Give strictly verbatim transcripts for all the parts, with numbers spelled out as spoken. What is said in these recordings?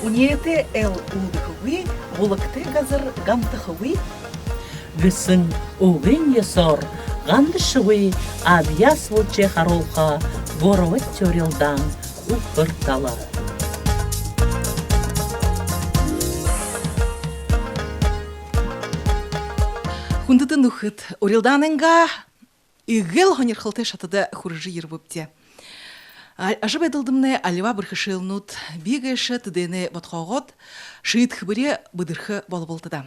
Үнеэтэй эл үлдэхэгүй, булагтай газар гамтахагүй. Гэһэн үгын ёһоор гандашагүй, абьяас болжо харуулха гурбадахи урилдаан «Үхэр тала». Хүндэтэ нүхэд, урилдаанайнгаа эгээл һонирхолтой шатада хүрэжэ ерэбэбди. А-, ажабайдалдамнай альва бэрхэшээлнүүд бии гээшэ тэдээнээ бодхоогоод, шиидхэбэри бэдэрхэ болобол даа.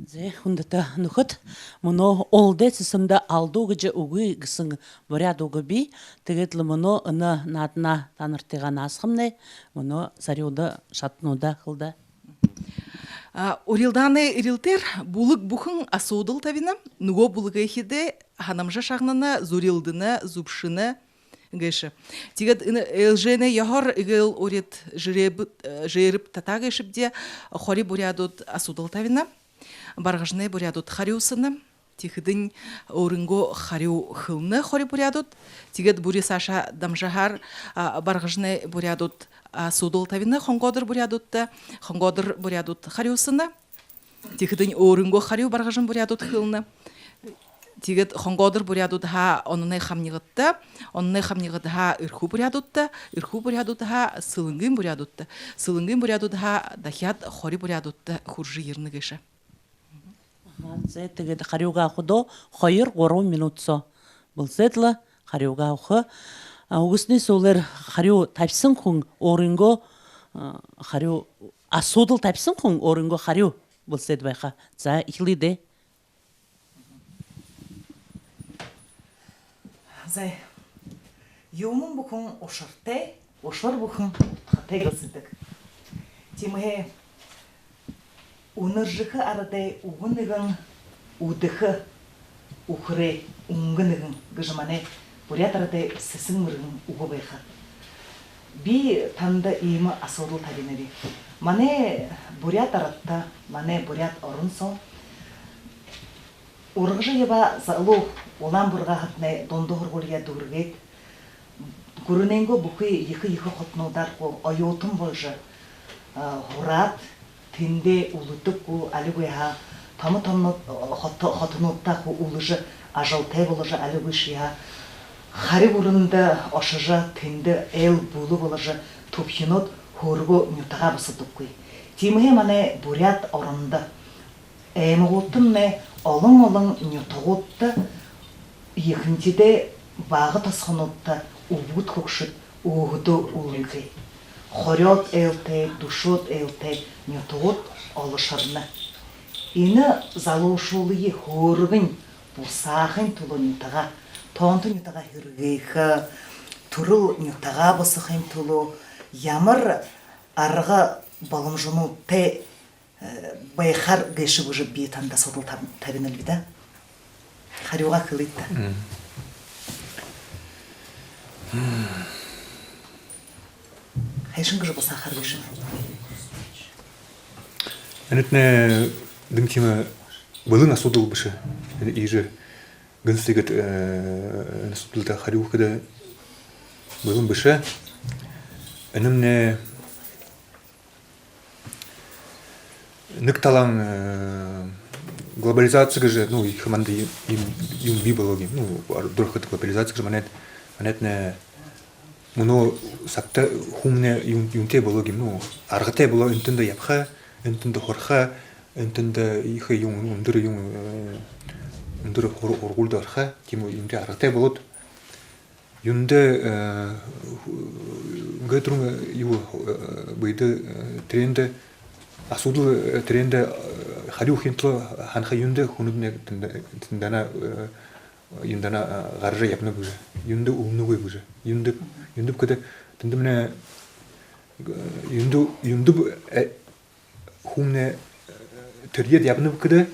Зэ, хүндэтэ нүхэд, мүнөө Улад-Эдэ сэсэндэ алдуу гэжэ үгы гэһэн буряад үгэ бии. Тиигээд лэ мүнөө энэ наадана таанартайгаа наасахамнай, мүнөө Сарюуда шатануудаа хэлэдэ. А, урилдаанай эрилтээр булаг бүхэн асуудал табина, нүгөө булагайхидые һанамжа шагнана, зүрилдэнэ, зүбшэнэ гээшэ. Тиигээд энэ ээлжээнэй ёһоор эгээл урид жэрээб-, э, жэрээб татаа гээшэбди, хори буряадууд асуудал табина, баргажанай буряадууд харюусана. Тиихэдэнь өөрынгөө харюу хэлэнэ хори буряадууд. Тиигээд бүри саашаа дамжаһаар, а, баргажанай буряадууд асуудал табина хонгоодор буряадуудта, хонгоодор буряадууд харюусана. Тиихэдэнь өөрынгөө харюу баргажан буряадууд хэлэнэ. Тиигээд хонгоодор буряадуудһаа Ононай хамнигадта, Ононай хамнигадһаа Эрхүү буряадуудта, Эрхүү буряадуудһаа Сэлэнгын буряадуудта, Сэлэнгын буряадуудһаа дахяад хори буряадуудта хүрэжэ ерэнэ гээшэ. Аха, зэ, тиигээд харюугаа абахадаа хоёр-гурбан минута соо бэлзээд лэ харюугаа абаха. А, үгэһэнэй һүүлээр харюу табиһан хүн өөрынгөө, а, харюу, асуудал табиһан хүн өөрынгөө харюу бэлзээд байха. За, эхилэе даа. Зай. Юумэн бүхэн ушартай, ушар бүхэн удхатай гэлсэдэг. Тиимэһээ үнэржэхэ арадай үгэ нэгэн, үдэхэ үхэрэй үнгэ нэгэн гэжэ манай буряад арадай сэсэн мэргэн үгэ байха. Би танда иимэ асуудал табинаб. Манай буряад арадта, манай буряад орон соо ургажа ябаа залуу улаан бургааһаднай дунда һургуулияа дүүргээд, гүрэнэйнгөө бүхы ехэ-ехэ хотонуудаар гү, оюутан болжо, а, һураад, тэндээ үлэдэг гү, али гү яаһаа, томо-томо, а, хото-, хотонуудта гү үлэжэ, ажалтай боложо, али гү яаһаа, хари гүрэндэ ошожо, тэндэ айл бүлэ боложо түбхинөөд, һөөргөө нютагаа бусадаггүй. Тиимэһээ манай буряад орондо аймагуудтамнай олон-олон нютагуудта ехэнхидээ бага тосхонуудта үбгэд хүгшэд өөһэдөө үлэнхэй. Хорёод айлтай, дүшөөд айлтай нютагууд олошорно. Энэ залуушуулые һөөргэнь бусаахын түлөө нютагаа, тоонто нютагаа һэргээхэ, түрэл нютагаа бусахын түлөө ямар арга боломжонуудтай, э, байхаар гээшэб гэжэ би танда асуудал таб-, табинаб даа. Харюугаа хэлыт даа. Мм. Хайшан гэжэ бусаахаар гээшэб? Энэтнай дэмтимэ бэлэн асуудал бэшэ. Иижэ гэнсэ иигээд, э, энэ асуудалда харюу үгэхэдэ бэлэн бэшэ. Энэмнай нэгэ талаһаа, э, глобализаци гэжэ, ну, ехэ манда юм, юм, юм бии болооб юм. Ну, ор-, ородоор хэлэхэдэ глобализаци гэжэ манай, манайтнай мүнөө сагта хүмнай юм, юумтэй болооб юм. Ну, аргатай болоо, энтэн тэндэ ябаха, энтэн тэндэ һураха, энтэн тэндэ ехэ юм, үндэр юм, э, үндэр һур-, һургуулида ороха, тиимэ юумтэй аргатай болоод, юундэ, э, ху-, гэ түрүүн, э, юу, э, бэедэ, э, тэрээндэ асуудал, э, тэрээндэ, э, харюу үгэхын түлөө һанаха юундэ хүнүүднай тэндэ, тэндэнь, э, юундэнь, э, гаража ябанаб гэжэ, юундэ үлэнэгүй гэжэ, юундэ, юундэб гэхэдэ, тэндэмнай, э, юундэ, юундэб, э, хүмнай, э, тэрьеэд ябанаб гэхэдэ,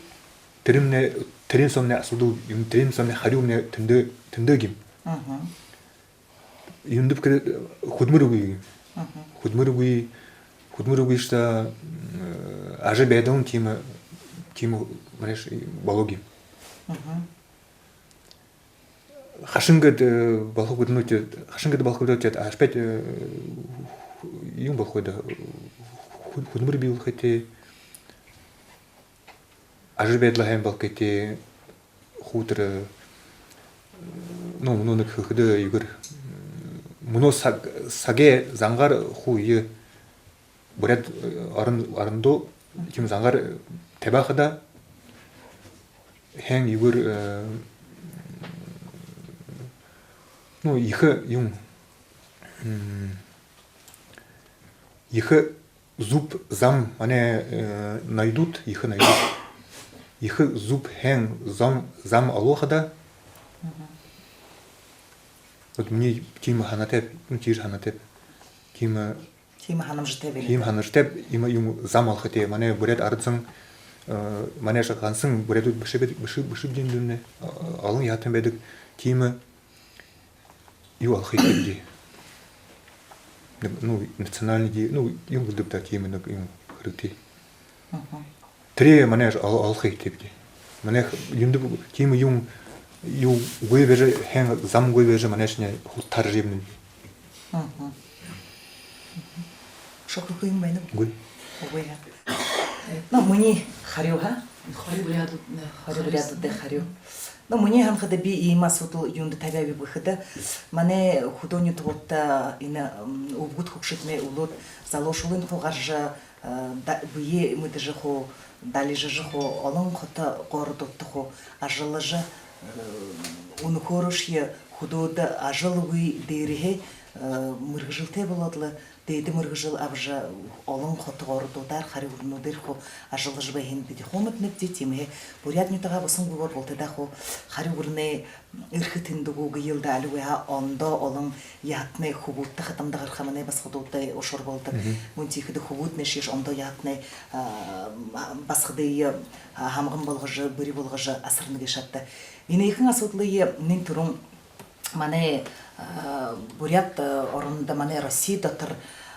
тэрэмнай, тэрээн соомнай асуудал юм, тэрээн соомнай харюумнай тэндэ, тэндэ юм. Мгм. Юундэб гэхэдэ, хүдэлмэри үгы юм. Мгм. Хүдэлмэри үгы, хүдэлмэри үгы шта, э, ажабайдалынь тиимэ, тиимэ, мариш, болооб юм. Мгм. Хайшан гээд, э, болохоб гэхэдэ, ну, тиигээд, хайшан гээд болохоб гэхэдэ, тиигээд, опять, э, юм болохо даа, хү-, хүдэлмэри бии болохотой, ажабайдалаа һайн болгохотой, хуу тэрэ, ну, мүнөө нэгэ хэлэхэдэ юугээр, мүнөө саг-, сагай зангаар хуу иигээд буряад, э, орон, орондоо тиимэ зангаар табяа хада һайн юугээр, э, ну, ехэ юун, м, ехэ зүб зам манай, э, ноёдууд, ехэ ноёдууд, ехэ зүб һайн зам, зам олоо хада. Вот минии тиимэ һанаатай, ну, тиижэ һанаатай. Тиимэ, тиимэ һанамжатай байна. Тиимэ һанамжатай, иимэ юун зам олохотой. Манай буряад арад зон, э, манай шаг гансал буряадууд бэшэ байдаг, бэшэ, бэшэ дүүнэй, э, олон яһатан байдаг. Тиимэ юу олохо хэрэгтэй. Нэгэ, ну, национальный, ну, юун гэлдэб даа, тиимэ нэгэ юун хэрэгтэй. Тэрэ манай ол-, олохо хэрэгтэй. Манай юундэб, тиимэ юун, юугүй байжа, һайн замгүй байжа, манайшни хуу таража ябанабди. Шохо хүн байна гү? Үгы. Үгы. Ну, минии харюу, ха? Харюу буряадууд, харюу буряадууд даа, харюу. Ну, минии һанахада, би иимэ асуудал юундэ табяаб гэхэдэ, манай хүдөө нютагуудта энэ, м, үбгэд хүгшэднай үлөөд, залуушуулынь хуу гаража, э, да-, бэеэ мэдэжэ хуу, далижажа хуу, олон хото городуудта хуу ажаллажа, э, үнэхөөрөөшье хүдөөдэ ажалгүй дээрэһээ, э, мэргэжэлтэй болоод лэ, дээдэ мэргэжэл абажа, олон хото городуудаар, харюу гүрэнүүдээр хуу ажаллажа байһыень бидэ хуу мэдэнэбди. Тиимэһээ буряад нютагаа бусангүйгөөр бултадаа хуу харюу гүрэнэй эрхэ тэндэгэ үгы юм даа, али үгы һаа, ондоо олон яһатанай хүбүүдтэ хадамда гараха, манай басагадуудта ушар болодог. Мүн тиихэдэ хүбүүднай шье ондоо яһатанай, а, басагадые, а, һамган болгожо, бэри болгожо асарна гээшэ ааб даа. Энэхэн асуудалые нэн түрүүн манай, а, Буряад, а, орондо, манай Росси дотор,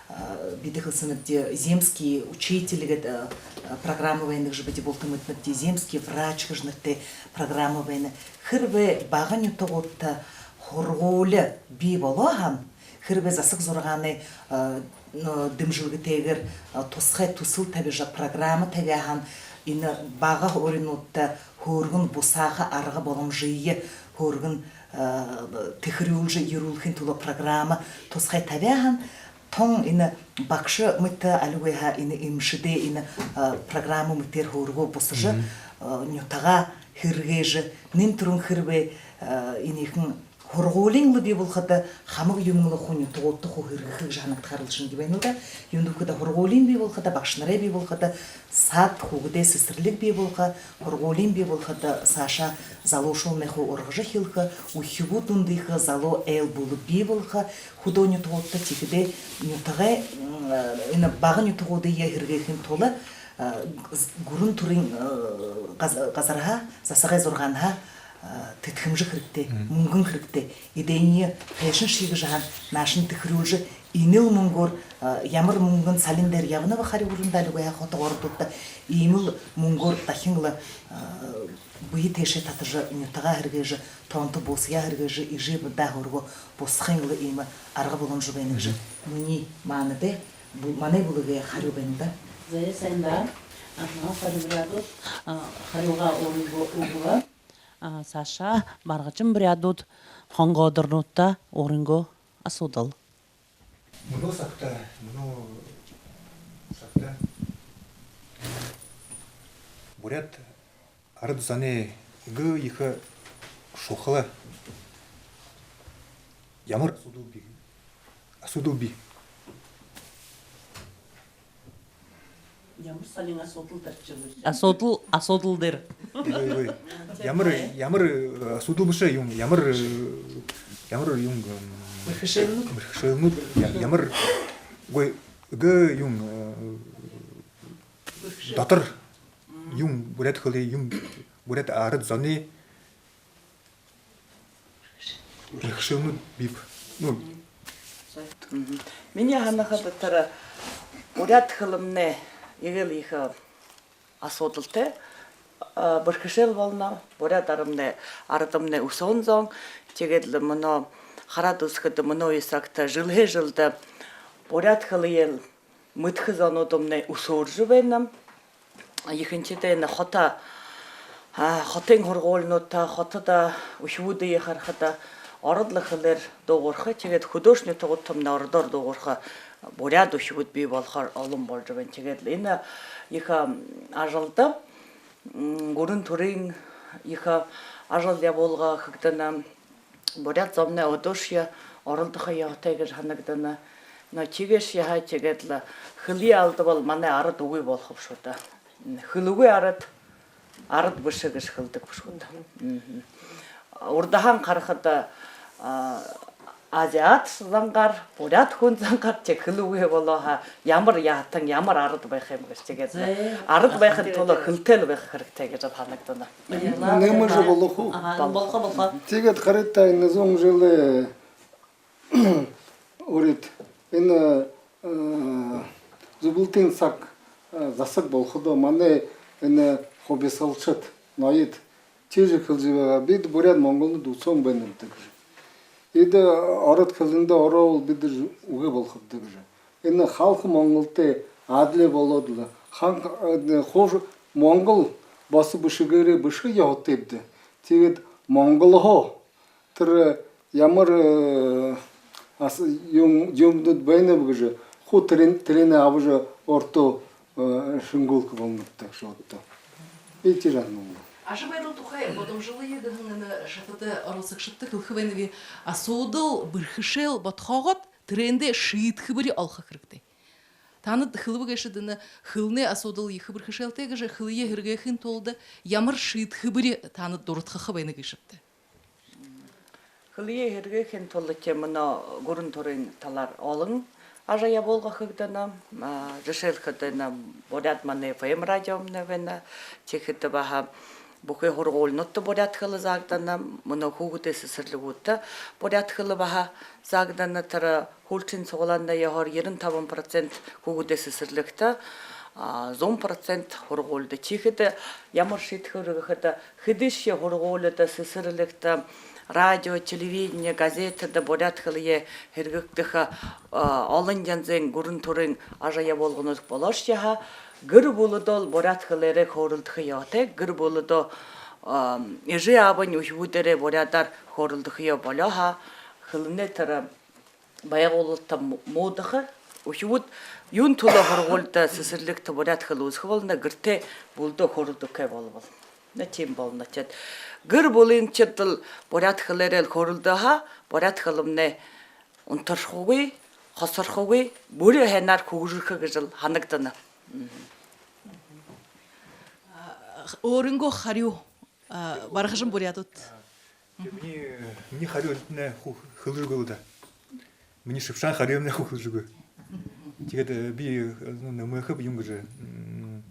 а, бидэ хэлсэнэбди, «Земский учитель» гээд, а, программа байна гэжэ бидэ булта мэдэнэбди, «Земский врач» гэжэ нэрэтэй программа байна. Хэрбээ бага нютагуудта һургуули бии болоо һаань, хэрбээ засаг зургаанай, а, ну, дэмжэлгэтэйгээр, а, тусхай түсэл табижа, программа табяа һаань, энэ бага һууринуудта һөөргэн бусааха арга боломжые һөөргэн, а, тэхэрюулжэ ерүүлхын түлөө программа тусхай табяа һаань, тон энэ багша мэтэ, али үгы һаа, энэ эмшэдэй энэ, а, программа мэтээр һөөргөө бусажа, а, нютагаа һэргээжэ, нэн түрүүн хэрбээ, а, энэхэн һургуулиин лэ бии болоходо, хамаг юумэн лэ хуу нютагуудта хуу һэргэхэ гэжэ һанагдахаар лэ шэнги байна лэ даа. Юундэб гэхэдэ, һургуулиин бии болоходо, багшанарай бии болоходо, саад хүүгэдэй сэсэрлиг бии болохо, һургуулиин бии болоходо, саашаа залуушуулнай хуу ургажа эхилхэ, үхибүүд үндыхэ, залуу айл бүлэ бии болохо хүдөө нютагуудта. Тиихэдээ нютагай, м, энэ бага нютагуудые һэргээхын тула, а, гүрэн түрын, а, газ-, газарһаа, засагай зургаанһаа, а, тэдхэмжэ хэрэгтэй, мүнгэн хэрэгтэй. Эдэниие хайшан шье гэжэ һаань, наашань тэхэрюулжэ, энэл мүнгөөр, а, ямар мүнгэн салин дээрэ ябанаб харюу гүрэндэ, али үгы һаа, хото городуудта, иимэл мүнгөөр дахин лэ, а, бэе тээшээ татажа, нютагаа һэргээжэ, тоонто буусаяа һэргээжэ, эжы абадаа һөөргөө бусахын лэ иимэ арга боломжо байна гэжэ минии, маанадаа, бу-, манай бүлэгэй харюу байна даа. Зай, сайн даа. Аха, харюу буряадууд, а, харюугаа өөрынгөө үгэбэ. А, саашаа Баргажан буряадууд, хонгоодорнуудта өөрынгөө асуудал. Мүнөө сагта, мүнөө сагта буряад арад зоной гээ ехэ шухала ямар асуудал бии? Асуудал бии. Ямар салин асуудал дээрэ ши? Асуудал, асуудал дээрэ. Үгы, үгы. Ямар, ямар, э, асуудал бэшэ, юун, ямар, э, ямар юун, эм, бэрхэшээлнүүд. Бэрхэшээлнүүд, я-, ямар, үгы, гээ юун, э, дотор юун, буряад хэлэй юун, буряад арад зоной бэрхэшээлнүүд бииб. Ну. Минии һанахада, тэрэ буряад хэлэмнай эгээл ехэ асуудалтай, а, бэрхэшээл болоно. Буряад арадамнай, арадамнай үсөөн зон. Тиигээд лэ мүнөө хараад үзэхэдэ, мүнөө үе сагта жэлһээ жэлдэ буряад хэлэеэл мэдэхэ зонууднай үсөөржэ байна. Ехэнхидээ энэ хото, а, хотын һургуулинуудта, хотодо үхибүүдые харахада, ород хэлээр дуугарха, тиигээд хүдөөшни нютагуудтамнай ородоор дуугарха буряад үхибүүд бии болохоор олон болжо байна. Тиигээд лэ энэ ехэ, ам, ажалда, м, гүрэн түрын ехэ ажал ябуулга хэгдэнэ. Буряад зомнай одоошье оролдохо ёһотой гэжэ һанагдана. Но тиигээшье һаа, тиигээд лэ хэлэеэ алдабал, манай арад үгы болохо бшуу даа. Хэлэгүй арад арад бэшэ гэжэ хэлэдэг бшуу даа. Мгм. Урдаһаань харахада, а, азиат зангаар, буряад хүн зангаар тиигээд хэлэгүй болоо һаа, ямар яһатан, ямар арад байха юм гэжэ. Тиигээд лэ арад байхын тула хэлэтэй лэ байха хэрэгтэй гэжэ һанагдана. Нэмэжэ болохо гү? Аха, болохо, болохо. Тиигээд харыт даа, энэ зуун жэлэй урид энэ, э, зүблэлтын саг, э, засаг болоходо манай энэ хубисалшад, ноёд тиижэ хэлэжэ байгаа: бидэ буряад-монголнууд үсөөн байнабди гэжэ. Эдэ ород хэлэндээ ороол, бидэ үгы болохобди гэжэ. Энэ халха монголтой адли болоод лэ, хан-, э, хуу монгол босо бэшэгээрээ бэшэхэ ёһотойбди. Тиигээд монголһоо тэрэ ямар, э, ас-, юм, юумэнүүд байнаб гэжэ, хуу тэрэн-, тэрээнээ абажа, өөртөө, э, шэнгүүлхэ болонобди гэжэ бодооб. Би тиижэ һананаб. Ажабайдал тухай бодомжолые гэһэн энэ шатада оролсогшодто хэлэхэ байнаб: асуудал бэрхэшээл бодхоогоод, тэрээндээ шиидхэбэри олохо хэрэгтэй. Танад хэлэбэ гээшэт, энэ хэлэнэй асуудал ехэ бэрхэшээлтэй гэжэ. Хэлэеэ һэргээхын тулада ямар шиидхэбэри танад дурадхаха байна гээшэбта? Хэлэеэ һэргээхын тула тиимэ мүнөө гүрэн түрын талаар олон ажал ябуулга хэгдэнэ. А, жэшээлхэдэ, энэ буряад манай эф эм радиомнай байна. Тиихэдэ баһа бүхы һургуулинуудта буряад хэлэ заагдана. Мүнөө хүүгэдэй сэсэрлигүүдтэ буряад хэлэ баһа заагдана. Тэрэ һүүлшын суглаанай ёһоор ерэн табан процент хүүгэдэй сэсэрлигтэ, а, зуун процент һургуулида. Тиихэдэ ямар шиидхэбэри гэхэдэ, хэдышье һургуулида, сэсэрлигтэ, радио, телевидени, газетэдэ буряад хэлэеэ һэргэгдэхэ, а, олон янзын гүрэн түрын ажал ябуулганууд болоошье һаа, гэр бүлэдөө л буряад хэлээрээ хөөрэлдэхэ ёһотой. Гэр бүлэдөө, а, эжы аабань үхибүүдээрээ буряадаар хөөрэлдэхэ ёһотой болоо һаа, хэлэнэй тэрэ байгуулалтаа му-, муудаха. Үхибүүд юун түлөө һургуулида, сэсэрлигтэ буряад хэлэ үзэхэ болоно, гэртээ бүлэдөө хөөрэлдэхэгүй болбол. Нэ, тиимэ болоно. Тиигээд гэр бүлынь шадал буряад хэлээрээ л хөөрэлдөө һаа, буряад хэлэмнай унтархагүй, хосорхогүй, бүри һайнаар хүгжэрхэ гэжэ л һанагдана. Мгм. А, өөрынгөө харюу, а, Баргажан буряадууд. А, тээ, минии, минии харюу эндэнь хуу хэлэжэ үгөө л даа. Минии шэбшээн харюумнай хуу хэлэжэ үгөө. Тиигээд, э, би, э, ну, нэмэхэб юун гэжэ, м,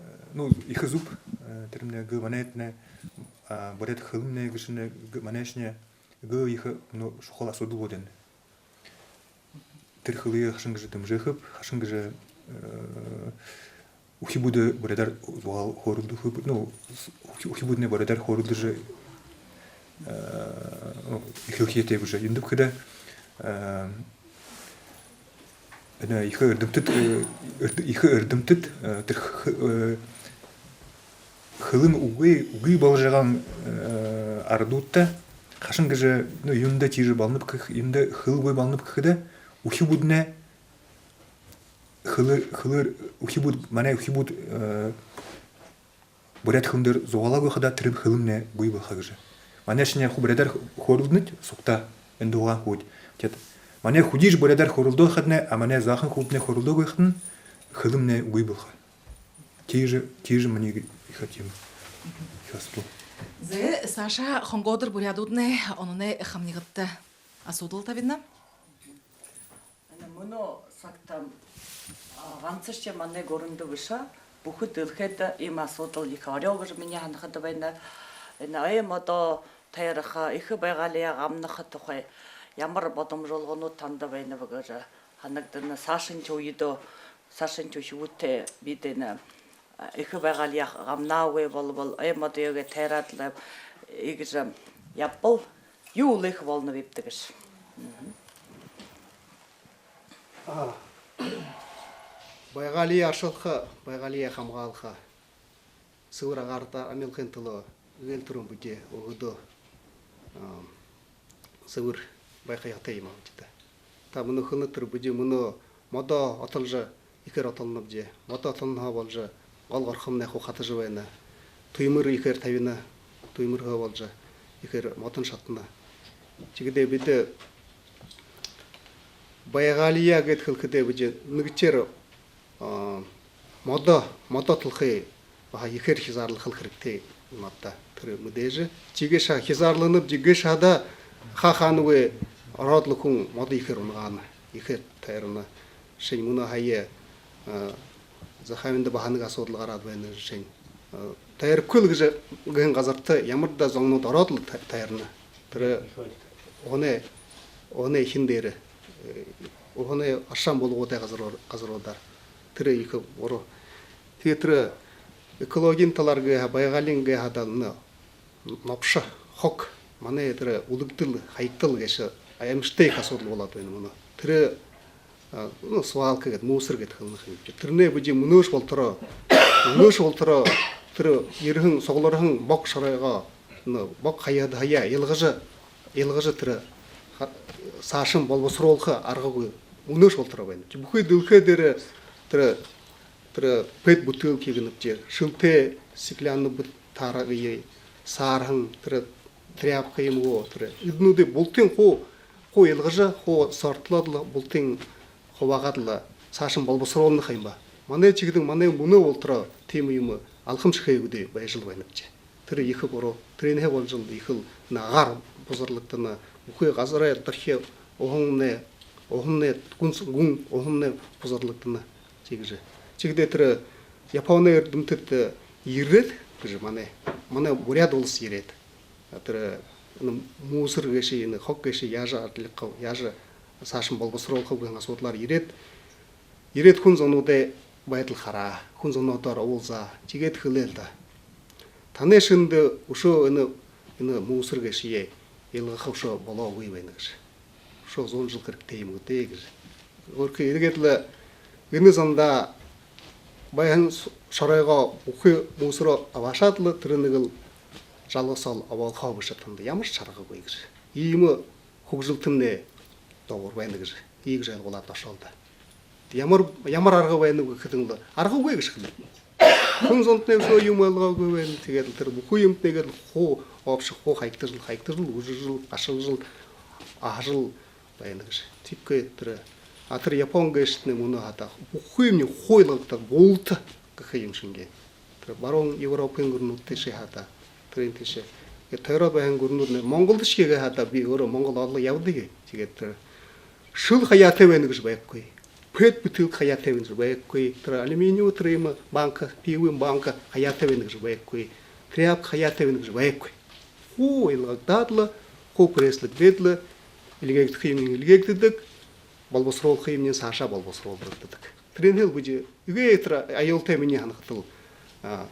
э, ну, ехэ зүб, э, тэрэмнай гээ, манайднай, а, буряад хэлэмнай гээшэнь, гээ, манайшни гээ ехэ, ну, шухала асуудал болоод байна. Тэрэ хэлэеэ хайшан гэжэ дэмжэхэб, хайшан гэжэ, э, үхибүүдээ буряадаар зугаал-, хөөрэлдүүлхэб, ну, үхи-, үхибүүднай буряадаар хөөрэлдэжэ, э, ну, эхилхэ ёһотойб гэжэ. Юундэб гэхэдэ, э, энэ ехэ эрдэмтэд, э, эрд-, ехэ эрдэмтэд, э, тэрэ х-, э, хэлэн үгы, үгы боложо байгаа, э, арадуудта хайшан гэжэ, ну, юундэ тиижэ болоноб гэхэ, юундэ хэлэгүй болоноб гэхэдэ, үхибүүднай хэлэ-, хэлээр, үхибүүд, манай үхибүүд, э, буряад хэлэн дээрэ зугаалаагүй хадаа тэрэ хэлэмнай үгы болохо гэжэ. Манайшни хуу буряадаар хөөрэлдэнэбди сугтаа, энэ дууһаан хүүд. Тиигээд манай хүдөө буряадаар хөөрэлдөө хадань, а манай заахан хүбүүднай хөөрэлдөөгүй хадань хэлэмнай үгы болохо. Тиижэ, тиижэ минии ехэ тиимэ ехэ асуудал. Зэ, саашаа хонгоодор буряадууднай ононай хамнигадта асуудал табина. Энэ мүнөө сагта, а, гансашье манай гүрэндэ бэшэ, бүхы дэлхэйдэ иимэ асуудал ехэ орёо гэжэ минии һанахада байна. Энэ ойн модо тойрохо, эхэ байгаалияа гамнаха тухай ямар бодомжолгонууд танда байнаб гэжэ һанагдана. Саашанхи үедөө, саашанхи үхибүүдтээ бидэ энэ, а, эхэ байгаалияа гамнаагүй болбол, ойн модоёо тойроод лэ иигэжэ ябабал, юу үлээх болонобибди гэжэ. Мгм. А, Байгаалияа аршалха, байгаалияа хамгаалха, сэбэр агаарта амилхын түлөө эгээл түрүүн бидэ өөһэдөө, а, сэбэр байха ёһотой юм аабза даа. Та мүнөө хэлэнэ тэрэ, бидэ мүнөө модо отолжо, ехээр отолнобди. Модо отолнохо болжо, гол горхомнай хуу хатажа байна. Түймэр ехээр табина. Түймэрһөө болжо, ехээр модон шатана. Тиигэхэдээ бидэ байгаалияа гээд хэлэхэдээ, бидэ нэгэтээр, а, модо, модо отолхые баһа ехээр хизаарлаха хэрэгтэй юм аабза даа. Тэрэ мэдээжэ. Тиигээшэ хизаарланабди гээшэ хадаа, хаа хаанагүй ороод лэ, хүн модо ехээр унагаана, ехээр тойроно. Жэшээнь, мүнөө һая, а, Захааминда баһа нэгэ асуудал гараад байна, жэшээнь. А, тойрохогүй лэ гэжэ, гэһэн газарта ямар даа зонууд ороод лэ то-, тойроно. Тэрэ уһанай, уһанай эхин дээрэ, э, уһанай аршаан булагуудай газар-, газаруудаар. Тэрэ ехэ буруу. Тиигээд тэрэ экологиин талаар гээ һаа, байгаалиин гээ һаа даа, нэ, нобшо, хог, манай тэрэ үлэгдэл, хаягдал гээшэ аймшагтай ехэ асуудал болоод байна мүнөө. Тэрэ, а, ну, свалка гээд, мусор гээд хэлэнэ ха юм. Тэрэнээ бидэ мүнөөшье болотороо, мүнөөшье болотороо тэрэ ерэһэн, сугларһан бог шоройгоо, ну, бог хаяһаяа илгажа, илгажа, тэрэ ха-, саашань болбосоруулха аргагүй мүнөөшье болотороо байна. Бүхы дэлхэй дээрэ тэрэ, тэрэ пэт бутылки гэнэбди, шэлтэй стеклянный бут-, таарагые, саарһан, тэрэ тряпка юм гү, тэрэ эдэнүүдые бултыень хуу, хуу илгажа, хуу сортолоод лэ, бултыень хубаагаад лэ, саашань болбосоруулна ха юм ба. Манай тиигэдэг, манай мүнөө болотороо тиимэ юумэ алхамшье хээгүйдэ байжал байнабди. Тэрэ ехэ буруу. Тэрэнһээ болжол ехэл нэ агаар бузарлагдана. Бүхы газарай дорхи уһамнай, уһамнай, гүн, гүн уһамнай бузарлагдана. Тиигэжэ. Тиигэхэдээ тэрэ Японой эрдэмтэд ерээд гэжэ, манай, манай Буряад улас ерээд, а, тэрэ, энэ мусор гээшые, энэ хог гээшые яажа арилгахаб, яажа саашань болбосоруулхаб гэһэн асуудалаар ерээд, ерээд хүн зонуудай байдал хараа, хүн зонуудаар уулзаа, тиигээд хэлээ л даа: танай шэндэ үшөө энэ, энэ мусор гээшые илгаха үшөө болоогүй байна гэжэ. Үшөө зуун жэл хэрэгтэй юм гү даа гэжэ. Өөрхий эргээд лэ энэ зандаа байһан с-, шоройгоо, бүхы мусороо абаашаад лэ, тэрэ нэгэл жалгасаал абаалхаа бэшэ, танда ямаршье аргагүй гэжэ. Иимэ хүгжэлтэмнай доогуур байна гэжэ. Иигэжэ ойлгуулаад ошоол даа. Ямар, ямар арга байнаб гэхэдэнь лэ, аргагүй гэжэ хэлээ. Хүн зонтнай үшөө юумэ ойлгоогүй байна. Тиигээд лэ тэрэ бүхы юумэтнай гээд лэ хуу обшо, хуу хаягдажал, хаягдажал, үжэжэл, гашалжал, аһажал байна гэжэ. Тиихэдээ тэрэ, а, тэрэ Япон гээшэтнай мүнөө хадаа бүхы юумэниинь хуу илгагдаад, булта гэхэ юм шэнги. Тэрэ баруун Европын гүрэнүүд тээшээ хадаа, тэрээн тээшээ. Тойроод байһан гүрэнүүднай, Монголдо шье гээ хадаа, би өөрөө Монгол олоо ябадаг. Тиигээд тэрэ шэл хаяатай байна гэжэ байхагүй. Пэт бутылка хаяатай байна гэжэ байхагүй. Тэрэ алюминиевэ, тэрэ юумэ, банка, пивын банка хаяатай байна гэжэ байхагүй. Тряпка хаяатай байна гэжэ байхагүй. Хуу илгагдаад лэ, хуу пресслэгдээд лэ, эльгээгдэхэ юумэниинь эльгээгдэдэг, болбосоруулха юумэниинь саашаа болбосоруулдаг. Тэрээнһээл бидэ, эгээ тэрэ аюултай, минии һанахадал, а,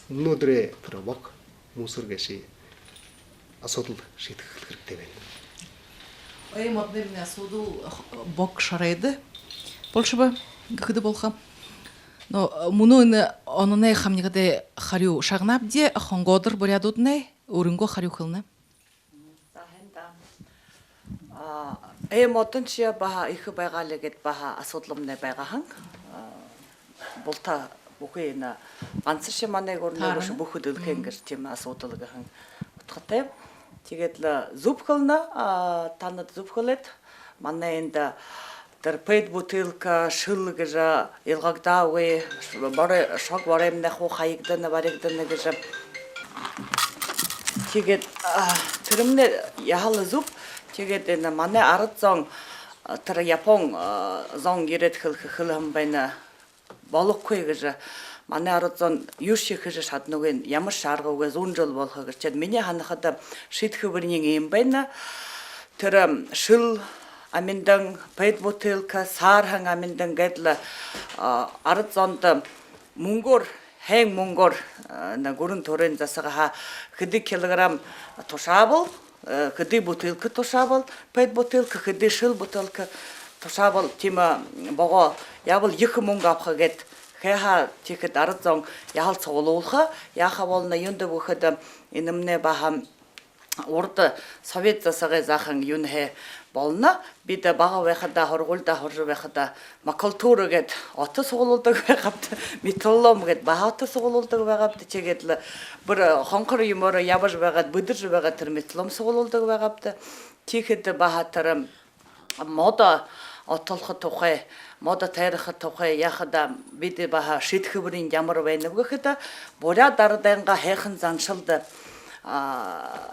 мүнөөдэрөө тэрэ бог мусор гээшые асуудал шиидхэхэ хэрэгтэй байна. Ой, моднай минии асуудал бог шоройдо болошобо гэхэдэ болохо. Но, э, мүнөө энэ ононай хамнигадай харюу шагнаабди, хонгоодор буряадууднай өөрынгөө харюу хэлэнэ. За, һайн даа. А, э, модоншье баһа ехэ байгаалиин гээд баһа асуудалнай байгаа һэн. А, булта бүхы энэ гансашье манай гүрэнэй бэшэ, бүхы дэлхэйн гэжэ тиимэ асуудал гэһэн удхатай. Тиигээд лэ зүб хэлэнэ, а, танад зүб хэлээд, манай эндэ тэрэ пэт бутылка, шэл гэжэ илгагдаагүй, борой-, шог бороймнай хуу хаягдана, баригдана гэжэ. Тиигээд, а, тэрэмнай яһала зүб. Тиигээд энэ манай арад зон, а, тэрэ Япон, а, зон ерээд хэлэхэ, хэлэһэн байна: болохогүй гэжэ. Манай арад зон юушье хэжэ шаданагүй, ямаршье аргагүй, зуун жэл болохо гэжэ. Тиигээд минии һанахада, шиидхэбэриинь иимэ байна. Тэрэ шэл аминдан, пэт бутылка, саарһан аминдан гээд лэ, а, арад зондо мүнгөөр, һайн мүнгөөр, а, энэ гүрэн түрын засагһаа хэды килограмм тушаабал, э, хэды бутылка тушаабал, пэт бутылка, хэды шэл бутылка, Тушаабал тиимэ богоо, яабал ехэ мүнгэ абаха гээд, хэһээ тиихэдэ арад зон яһала суглуулха, яаха болоно, юундэб гэхэдэ, энэмнай баһа урда совет засагай заахан юунһээ болоно. Бидэ бага байхадаа, һургуулида һуража байхадаа, макулатура гээд ото суглуулдаг байгаабди, металлолом гээд баһа ото суглуулдаг байгаабди. Тиигээд лэ бүри хонхор юумөөрөө ябажа байгаад, бэдэржэ байгаад, тэрэ металлолом суглуулдаг байгаабди. Тиихэдэ баһа тэрэ модо отолхо тухай, модо тайраха тухай яахадаа, бидэ баһа шиидхэбэриинь ямар байнаб гэхэдэ, буряад арадайнгаа һайхан заншалда, а,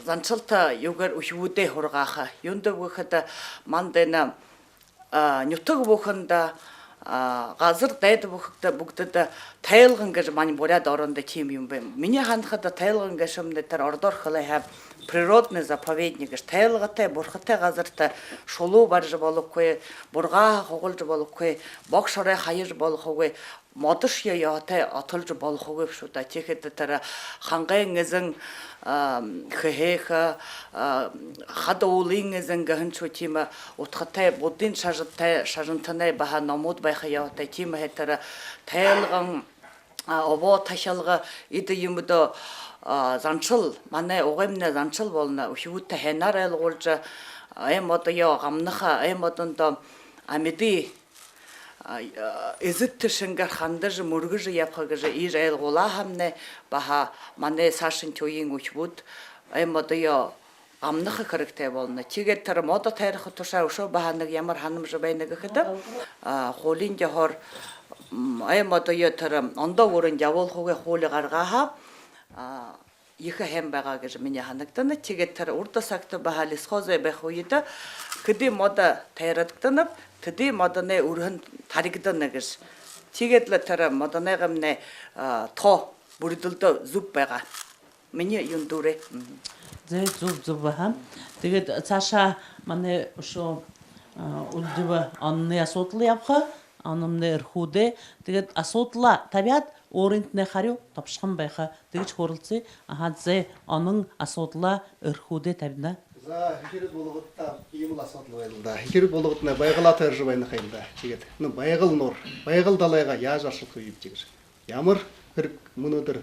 заншалта юугээр үхибүүдээ һургааха. Юундэб гэхэдэ, манда энэ, а, нютаг бүхэндэ, а, газар дайда бүхэгдэ, бүгэдэдэ тайлган гэжэ манай буряад орондо тиимэ юм байна. Минии һанахада, тайлган гээшэмнай тэрэ ородоор хэлэхэдэ природный заповедник гэжэ, тайлгатай, бурхатай газарта шулуу барижа болохогүй, бургааһа хугалжа болохогүй, бог шорой хаяжа болохогүй, модошье ёһотой отолжо болохогүй бшуу даа. Тиихэдэ тэрэ Хангайн эзэн, а, Хэһээхэ, а, Хада уулын эзэн гэһэн шуу тиимэ удхатай, буддын шажантай, шажантанай баһа номууд байха ёһотой. Тиимэһээ тэрэ тайлган, а, обоо тахилга, эдэ юумэдэ, а, заншал, манай угаймнай заншал болоно. Үхибүүдтэ һайнаар ойлгуулжа, ай модоёо гамнаха, ай модондо амиды, а, эзэд шэнгеэр хандажа, мүргэжэ ябаха гэжэ иигэжэ ойлгуулаа һаамнай, баһа манай саашанхи үеын үхибүүд ай модоёо гамнаха хэрэгтэй болоно. Тиигээд тэрэ модо тайраха тушаа үшөө баһа нэгэ ямар һанамжа байна гэхэдэ, а, хуулиин ёһоор, м, ай модоёо тэрэ ондоо гүрэндэ ябуулхагүй хуули гаргааһаа, а, ехэ һайн байгаа гэжэ минии һанагдана. Тиигээд тэрэ урда сагта баһа лесхозой байха үедэ хэды модо тайрагдана, тэды модоной үрһэн таригдана гэжэ. Тиигээд лэ тэрэ модонойгоомнай, а, тоо бүридэлдөө зүб байгаа. Минии юун дүүрээ. Мгм. Зэ, зүб, зүб баһа. Тиигээд саашаа манай үшөө, а, үлдэбэ, ононай асуудал ябаха, ономнай эрхүүдээ. Тиигээд асуудалаа табяад, өөрынтнай харюу тобшохон байха. Тиигэжэ хөөрэлсэе. Аха, зэ, онон асуудалаа эрхүүдээ табина. За, хэр болгодто иимэл асуудал байнал даа. Хэр болгодто Байгалаа тойрожо байна ха юм даа. Тиигээд, ну, Байгал нуур, Байгал далайгаа яажа аршалха юм гэжэ. Ямар хэрэг мүнөөдэр,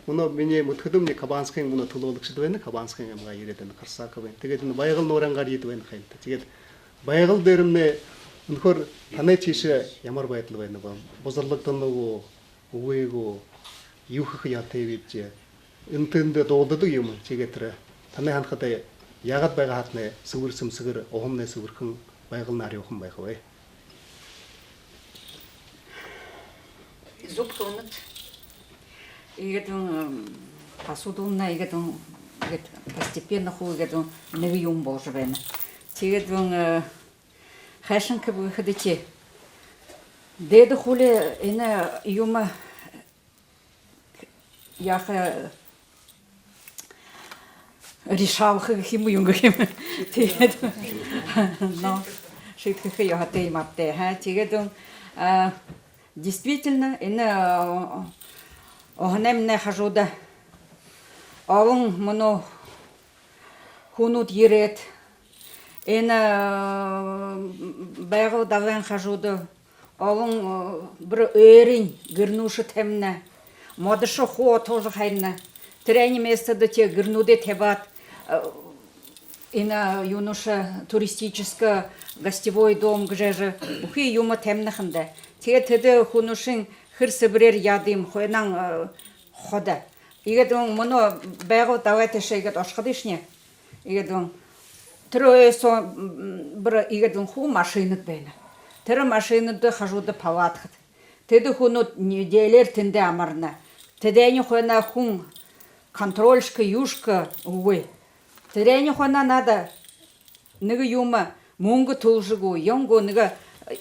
мүнөө минии мэдэхэдэмни, Кабанскын мүнөө түлөөлэгшэд байна, Кабанскын аймагһаа ерээд байна, Корсаков байна. Тиигээд энэ Байгал нуурайнгаа ерээд байна ха юм даа. Тиигээд Байгал дээрэмнай үнэхөөр танай тиишээ ямар байдал байнаб? Бузарлагдана гү, үгы гү, юу хэхэ ёһотойбибди? Энтэн дуулдадаг юм. Тиигээд тэрэ танай һанахада, яагаад байгаа һаатнай сэбэр сэмсэгэр, уһамнай сэбэрхэн, Байгалнай арюухан байхаб? Зүб хэлэнэт. Иигээд, м, асуудалнай иигээд, м, иигээд постепенно хуу иигээд, м, нэгэ юумэн боложо байна. Тиигээд, м, э, хайшан гэбэб гэхэдэ, тии, дээдэ хуули энэ юумэ яаха, решалха гэхэ юм гү, юун гэхэ юм. Тиигээд, но, шиидхэхэ ёһотой юм ааб даа, ха. Тиигээд, а, действительно, энэ, а, уһанаймнай хажууда олон мүнөө хүнүүд ерээд, энэ, а, Байгал далайн хажууда олон, э, бүри ойрын гэрнүүдшье табина, модошье хуу отолжо хаяна. Тэрэнэй местодо тии гэрнүүдээ табяад, э, энэ юуншье, туристический гостевой дом гэжэ, бүхы юумэ табина ха юм даа. Тиигээд тэдэ хүнүүдшни хэр сэбэрээр яадаг юм, хойноһоонь, э, ходо. Иигээд мүнөө Байгал далай тээшээ иигээд ошоходошни, иигээд тэрэ ой соо, м, бүри иигээд хуу машинад байна. Тэрэ машинадта хажууда палаткад. Тэдэ хүнүүд неделеэр тэндэ амарна. Тэдэнэй хойноо хүн контрольшье, юушье үгы. Тэдэнэй хойноо надо нэгэ юумэ, мүнгэ түлэжэ гү, юун гү, нэгэ, э,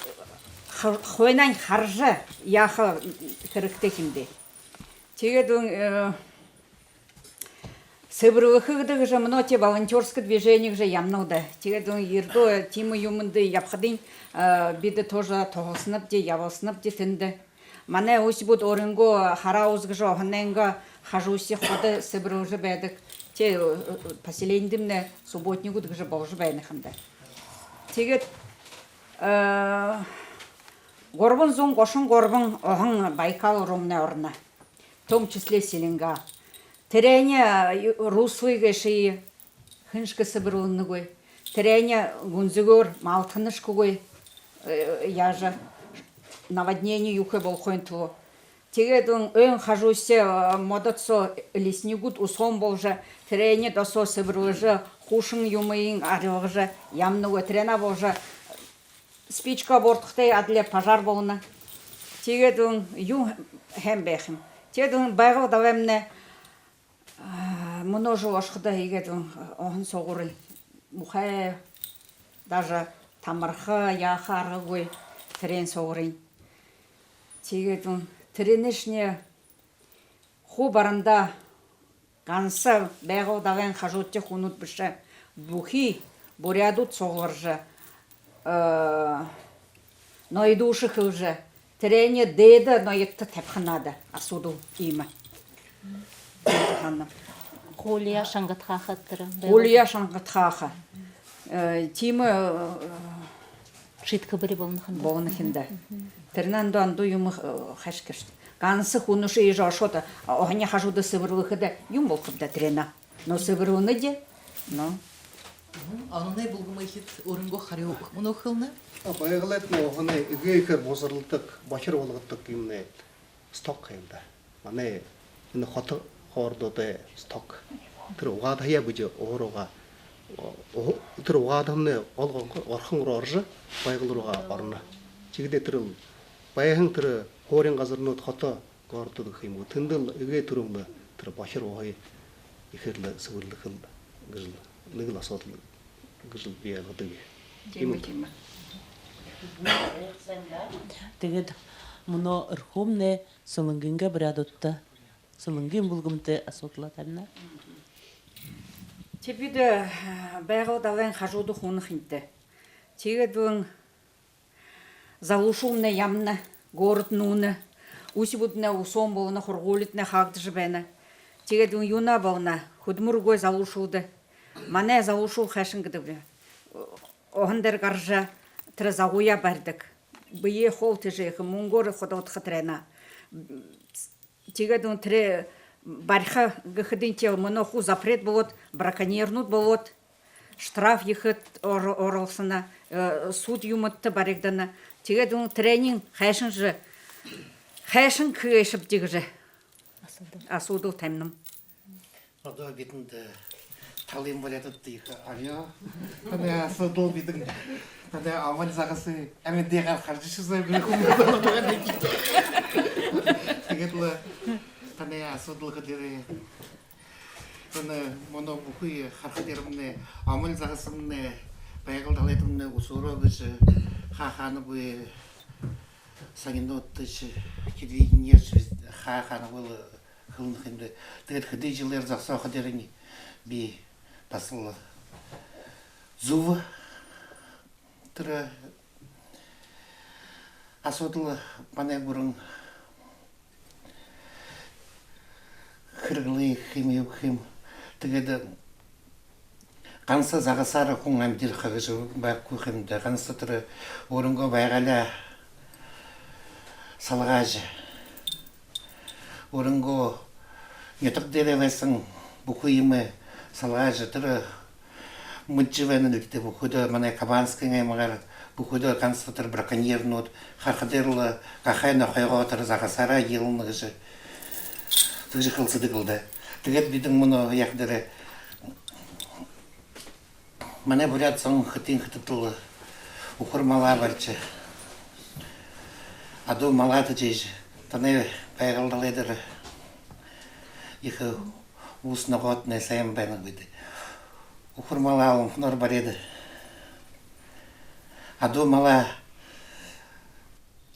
ха-, хойноһоонь хаража яаха хэрэгтэй ха юм даа. Тиигээд, э, сэбэрлэхэ гэдэг гэжэ мүнөө тии волонтёрское движение гэжэ ябанал даа. Тиигээд, э, ердөө тиимэ юумэндэ ябахадань, э, бидэ тоже туһалсанабди, ябалсанабди тэндэ. Манай үхибүүд өөрынгөө хараа үзэжэ, уһанайнгаа хажуушье ходо сэбэрлэжэ байдаг. Тии, э, э, поселенидэмнай субботнигууд гэжэ боложо байна ха юм даа. Тиигээд Э, гурбан зуун гушан гурбан уһан Байкал руумнай орно. В том числе Селенга. Тэрэнэй, э, руслые гээшые хэншье сэбэрлэнэгүй. Тэрэнэй гүнзэгөөр малтанашьегүй, э, яажа, наводнение юухэ болохын түлөө. Тиигээд лэ эн хажуусаа, э, модод соо леснигүүд уһан боложо, тэрэнээ досоо сэбэрлэжэ, хуушан юумыень арилгажа, ямнагы тэрэнээ боложо, спичка бууртахатай адли пожар болоно. Тиигээд лэ эн юу хэм байха юм. Тиигээд лэ эн Байгал далаймнай, а, мүнөө жэл ошоходо иигээд лэ эн уһан сугаарынь муухай, даже тамарха, яаха аргагүй, тэрээн сугаарынь. Тиигээд лэ эн тэрэнэйшни хуу барандаа ганса Байгал далайн хажуудахи хүнүүд бэшэ, бүхы буряадууд сугларжа, э, ноёдуудые хэлэжэ, тэрэнээ дээдэ ноёдто табиха надо, асуудал иимэ. Хуулияа шангадхааха тэрэ. Хуулияа шангадхааха. Э, тиимэ, э, шиидхэбэри болоно ха юм даа. Болоно ха юм даа. Тэрэнэй дунда юумэ, э, хайшан гээшэб. Ганса хүнүүдшье иигэжэ ошоод, уһанай хажууда сэбэрлэхэдэ юун болохоб даа тэрэнээ. Но сэбэрлэнэ даа. Но. Мгм. Ананай бүлгэмэй хүнүүд өөрынгөө харюу мүнөө хэлэнэ. А, Байгалайтнай уһанай эгээ ехээр бузарладаг, бохир болгодог юумэнэй сток юм даа. Манай энэ хото хоордоодо сток. Тэрэ угаадаһаяа бэшэ уһа руугаа. Уһа-, тэрэ угаадаһамнай гол гонхо Орхон руу орожо, Байгал руугаа ороно. Тиихэдээ тэрэл байһан тэрэ хуурин газарнууд, хото городууд гэхэ юм гү, тэндэл эгээ түрүүн лэ тэрэ бохир уһые ехээр лэ сэбэрлэхэл гэжэл нэгэл асуудал гэжэл би ойлгодог. Тиимэ, тиимэ. Тиигээд мүнөө Эрхүүмнай Сэлэнгын буряадуудта, Сэлэнгын бүлгэмтэ асуудалаа табина. Тиигээд бидэ, э, Байгал далайн хажууда хүнүүдынь. Тиигээд лэ эн залуушуулнай ябана, город нүүнэ, үхибүүднай уһан болоно, һургуулитнай хаагдажа байна. Тиигээд лэ эн юунэй болоно, хүдэлмэри үгы залуушуулда. Манай залуушуул хайшан гэдэг бэ? Уһан дээрэ гаража, тэрэ загууяа баридаг. Бэеэ хоол тэжээхэ, мүнгөөр худалдаха тэрэнээ. Тиигээд лэ эн тэрэ бариха гэхэдэнь, тиигээд лэ мүнөө хуу запрет болоод, браконьернүүд болоод, штраф ехэдэ ор-, оролсоно, э, суд юумэдтэ баригдана. Тиигээд лэ эн тэрэниие хайшан жэ, хайшан хэжэ бэдэ гэжэ асуудал, асуудал табинам. Одоо бидэндэ, э, талын буряадуудта ехэ арюу. Танай асуудал бидэн, танай амаал загасые амиды гараар хаража шэзээ бэхэ юм. Тиигээд лэ танай асуудал хэдэрээ. Танай мүнөө бүхы харахадамнай, амаал загасамнай, Байгал далайтамнай үсөөрөө гэжэ хаа-хаанаб, һонинуудташье, телевидениешье хаа-хаанаб хэлэнэ ха юм даа. Тиигээд хэды жэлээр зогсоходоорнь би баһал зүб тэрэ асуудал манай гүрэн хэрэглэхэ юм, юу хэхэ юм. Тиигээд ганса загасаараа хүн амиды гараха гэжэ байхагүй юм даа. Ганса тэрэ өөрынгөө байгаалияа салгаажа, өөрынгөө нютаг дээрэ байһан бүхы юумэ салгаажа, тэрэ мэдэжэ байна лэ даа, бүхыдөө манай Кабанскын аймагаар бүхыдөө ганса тэрэ браконьернүүд, харахадаа лэ гахайн нохойгоо тэрэ загасаараа иилэнэ гэжэ, тиигэжэ хэлсэдэг лэ даа. Тиигээд бидэн мүнөө яахадаа, манай буряад зон хэтын хэтэтэл үхэр малаа барижа, адуу малаа тэжээжэ, танай Байгал далай дээрэ ехэ уһан ногоотнай һайн байна гэдэг. Үхэр малаа олонхоноор бариад, адуу малаа,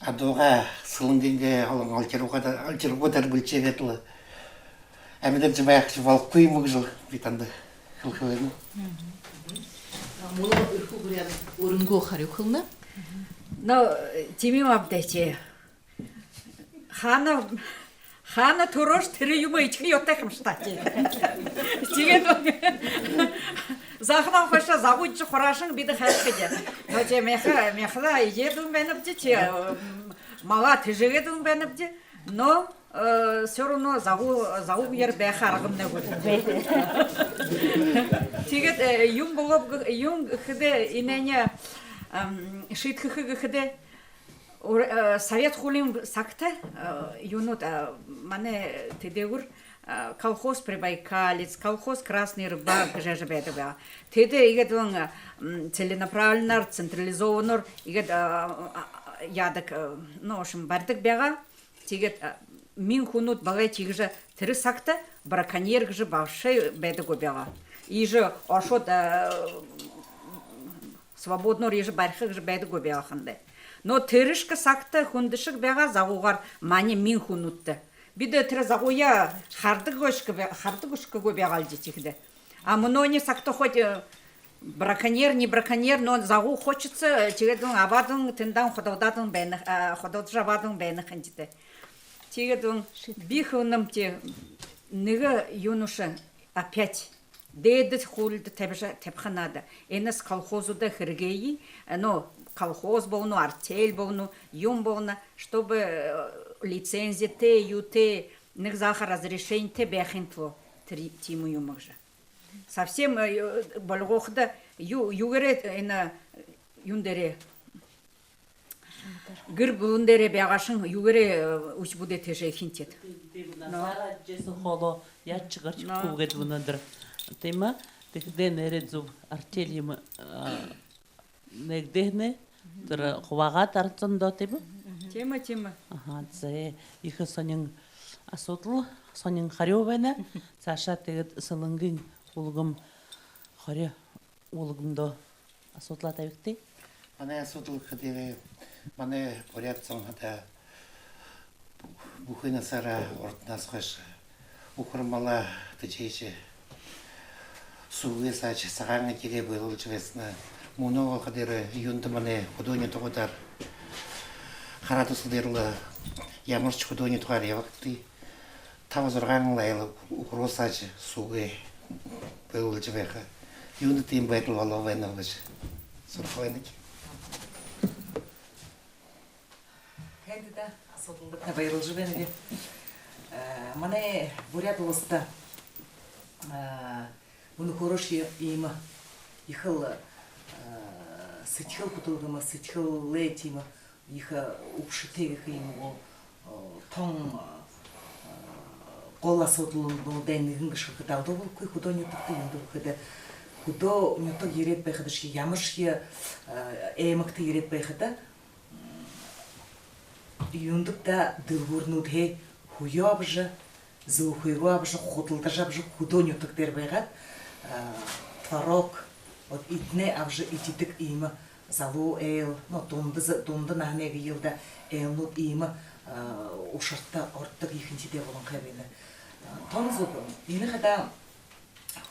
адуугаа Сэлэнгын олон альтернативуудаар, альтернативуудаар бэлшээгээд лэ амидаржа байха болохогүй юм гү гэжэл би танда хэлэхэ байнаб. Мүнөө Эрхүү буряад өөрынгөө харюу хэлэнэ. Но, тиимэ юм ааб даа, тии. Хаана, хаана түрөөшье, тэрэ юумэ эдихэ ёһотой юм шта, тии. Тиигээд Заахан хойшоо загуу эдижэ хураашан бидэ хайшан гэжэ. Но тиимэ, мяха, мяха эдеэд юм байнабди, тиимэ, м, малаа тэжээгээд юм байнабди. Но, э, всё равно загуу, загуугаар байха аргамнай гү. Тиигээд, э, юун болооб гэ-, юун гэхэдэ, энээниие, ам, шиидхэхэ гэхэдэ, ур-, э, совет хуулиин сагта, э, юунууд, э, манай тэдээгүүр, э, колхоз «Прибайкалец», колхоз «Красный рыбак» гэжэ байдаг байгаа. Тэдэ иигээд лэ, м, целенаправленноор, централизованнаар иигээд, э, э, яадаг, э, ну, в общем, баридаг байгаа. Тиигээд, э, мин хүнүүд байгаа, тиигэжэ тэрэ сагта браконьер гэжэ вообще байдаггүй байгаа. Иигэжэ ошоод, э, свободноор иигэжэ бариха гэжэ байдаггүй байгаа ха юм даа. Но тэрэшье сагта хүндэшэг байгаа загуугаар манай мин хүнүүдтэ. Бидэ тэрэ загууе харадаг гүш гэ-, харадаг гүш гээгүй байгаалди тиихэдэ. А мүнөөнэй сагта хоть, э, браконьер, не браконьер, но загуу хочется, э, тиигээд лэ абаад лэ, тэндэ лэ худалдаад лэ байна, а, худалдажа абаад лэ байна ха юм даа. Тиигээд лэ би хэлэнэм, тиимэ нэгэ юуншье опять дээдэ хуулида табижа, табиха надо. Энэс колхозуудта хэрэггүй, э, ну, колхоз болоно, артель болоно, юун болоно, чтобы, э, лицензитэй, юутэй, нэгэ заха разрешенитэй байхын тула тэрэ тиимэ юумэ гэжэ. Совсем, э, болгоходо юу, юугээрээ, э, энэ, юун дээрээ, гэр бүлэн дээрээ байгаашан, юугээрээ, э, үхибүүдээ тэжээхэнь тиигээд. Но. Сара жэсэн холо яача гарча... Но. ...хуб гээд мүнөөдэр. Тиимэ. Тиихэдээ нээрээ зүб артель юумэ, а, нээгдэһэнээ, тэрэ хубаагаад арсандаа, тиимэ? Тиимэ, тиимэ. Аха, зэ. Ехэ һонин асуудал, һонин харюу байна. Саашаа тиигээд Сэлэнгын Хүлгэм Хори Хүлгэмдөө асуудалаа табигты. Манай асуудал гэхэдээ, манай буряад зон хадаа бүхы наһаараа, урда наһаа хойшо үхэр малаа тэжээжэ, сүүгээ саажа, сагаан эдеэгээ буйлуулжа байһан. Мүнөө болоходоо юундэ манай хүдөө нютагуудаар хараад үзэхэдэ, лэ ямаршье хүдөө нютагаар ябагты. Таба-зургаан лэ айл үхэрөө саажа, сүүгээ буйлуулжа байха. Юундэ тиимэ байдал болоо байнаб гэжэ һураха байнаб. Хэн даа асуудалда табайралжа байна гээ. Э, манай Буряад уласта, э, мүнөө хөөрэшье иимэ ехэл, э, сэдьхэл хүдэлгэмэ, сэдьхэлээ тиимэ ехэ, э, үбшэтэй гэхэ юм гү, э, тон, э, гол асуудалнуудай нэгэн гэжэ хэлэхэдэ алдуу болохогүй хүдөө нютагта. Юундэб гэхэдэ, хүдөө нютаг ерээд байхадашье, ямаршье, э, аймагта ерээд байхада, юундэб даа, дэлгүүрнүүдһээ хүеэ абажа, зөөхыгөө абажа, худалдажа абажа, хүдөө нютаг дээрэ байгаад, а, творог, вот эдэнээ абажа эдидэг иимэ залуу айл, ну, дунда за-, дунда наһанай гээл даа, айлнууд иимэ, а, ушарта ордог ехэнхидээ болонхой байна. А, тон зүб, энэ хадаа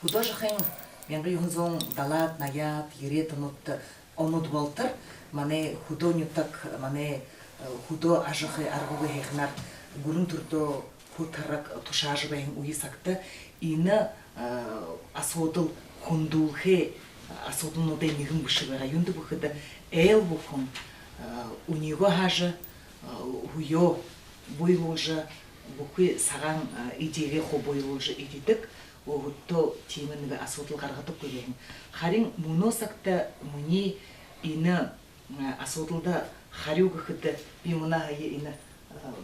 хүдөө ажахын мянга юһэн зуун далаад, наяад, ерээд онуудта, онууд болотор манай хүдөө нютаг, манай, э, хүдөө ажахы аргагүй һайханаар гүрэн түрдөө хүл тараг тушаажа байһан үе сагта энэ, э, асуудал хүндүүлхэ асуудалнуудай нэгэн бэшэ байгаа. Юундэб гэхэдэ, айл бүхэн, э, үнигөө һаажа, э, хүеэ буйлуулжа, бүхы сагаан, э, эдеэгээ хуу буйлуулжа эдидэг. Өөһэдтөө тиимэ нэгэ асуудал гаргадаггүй байһан. Харин мүнөө сагта минии энэ, э, асуудалда харюу гэхэдэ, би мүнөө һая энэ, э,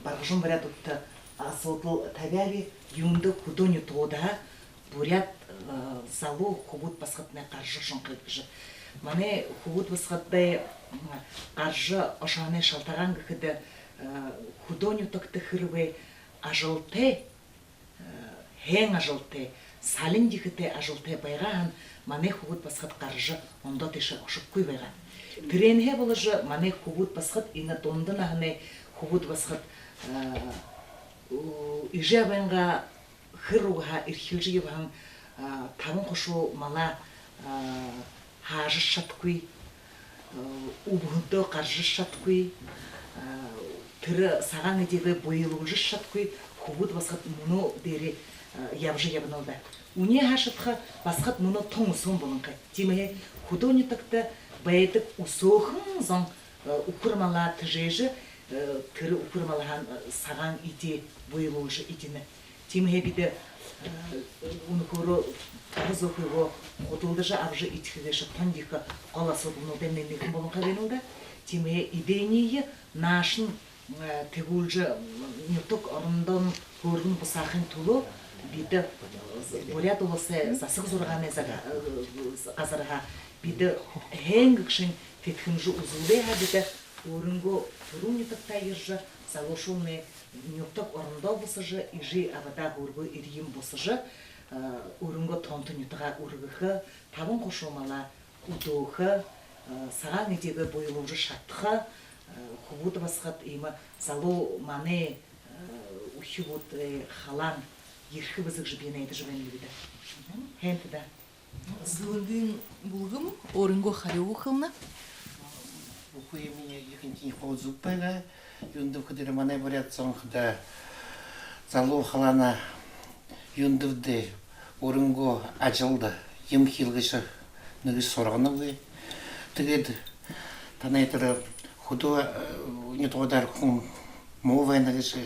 Баргажан буряадуудта асуудал табяаби, юундэ хүдөө нютагуудһаа буряад, э, залуу хүбүүд басагаднай гаража ошонхойб гэжэ. Манай хүбүүд басагад, э, гаража ошоһоной шалтагаан гэхэдэ, э, хүдөө нютагта хэрбээ ажалтай, э, һайн ажалтай, салин ехэтэй ажалтай байгаа һаань, манай хүбүүд басагад гаража ондоо тээшээ ошохогүй байгаа. Тэрээнһээ боложо манай хүбүүд басагад, энэ дунда наһанай хүбүүд басагад, э, у-, эжы абынгаа хэр угһаа эрхилжэ ябаһан, а, табан хушуу малаа, а, һаажа шадахагүй, а, үбһэндөө гаража шадахагүй, а, тэрэ сагаан эдеэгээ буйлуулжа шадахагүй хүбүүд басагад мүнөө дээрээ ябажа ябанал даа. Үнеэ һаашадха басагад мүнөө тон үсөөн болонхой. Тиимэһээ хүдөө нютагта байдаг үсөөхэн зон үхэр малаа тэжээжэ, тэрэ үхэр малһаа сагаан эдеэ буйлуулжа эдинэ. Тиимэһээ бидэ үнэхөөрөө ара зөөе худалдажа абажа эдихэ гээшэ тон ехэ гол асуудалнуудаймнай нэгэн болонхой байнал даа. Тиимэһээ эдеэниие наашань тэгүүлжэ, нютаг орондоо хөөргэн бусаахын түлөө бидэ Буряад Уласай засаг зургаанай газарһаа бидэ һайн гэгшын тэдхэмжэ үзүүлээ һаа, бидэ өөрынгөө түрэл нютагтаа ерэжэ, залуушуулнай нютаг орондоо бусажа, эжы абадаа хөөргөө эрьен бусажа, өөрынгөө тоонто нютагаа үргэхэ, табан хушуу малаа үдөөхэ, сагаан эдеэгээ буйлуулжа шадаха, хүбүүд басагад, иимэ залуу манай үхибүүд халаан ерэхэ бэзэ гэжэ би найдажа байнаб даа. Һайн даа. Зэлэнгын бүлгэм өөрынгөө харюу хэлэнэ. Бүхы юумэниинь ехэнхинь хуу зүб байгаа. Юундэб гэхэдэ манай буряад зон хадаа залуу халаанаа юундэб даа, өөрынгөө ажалда юумэ хэлэжэ нэгэшье һурганагүй. Тиигээд танай тэрэ хүдөө нютагуудаар хүн муу байна гэжэ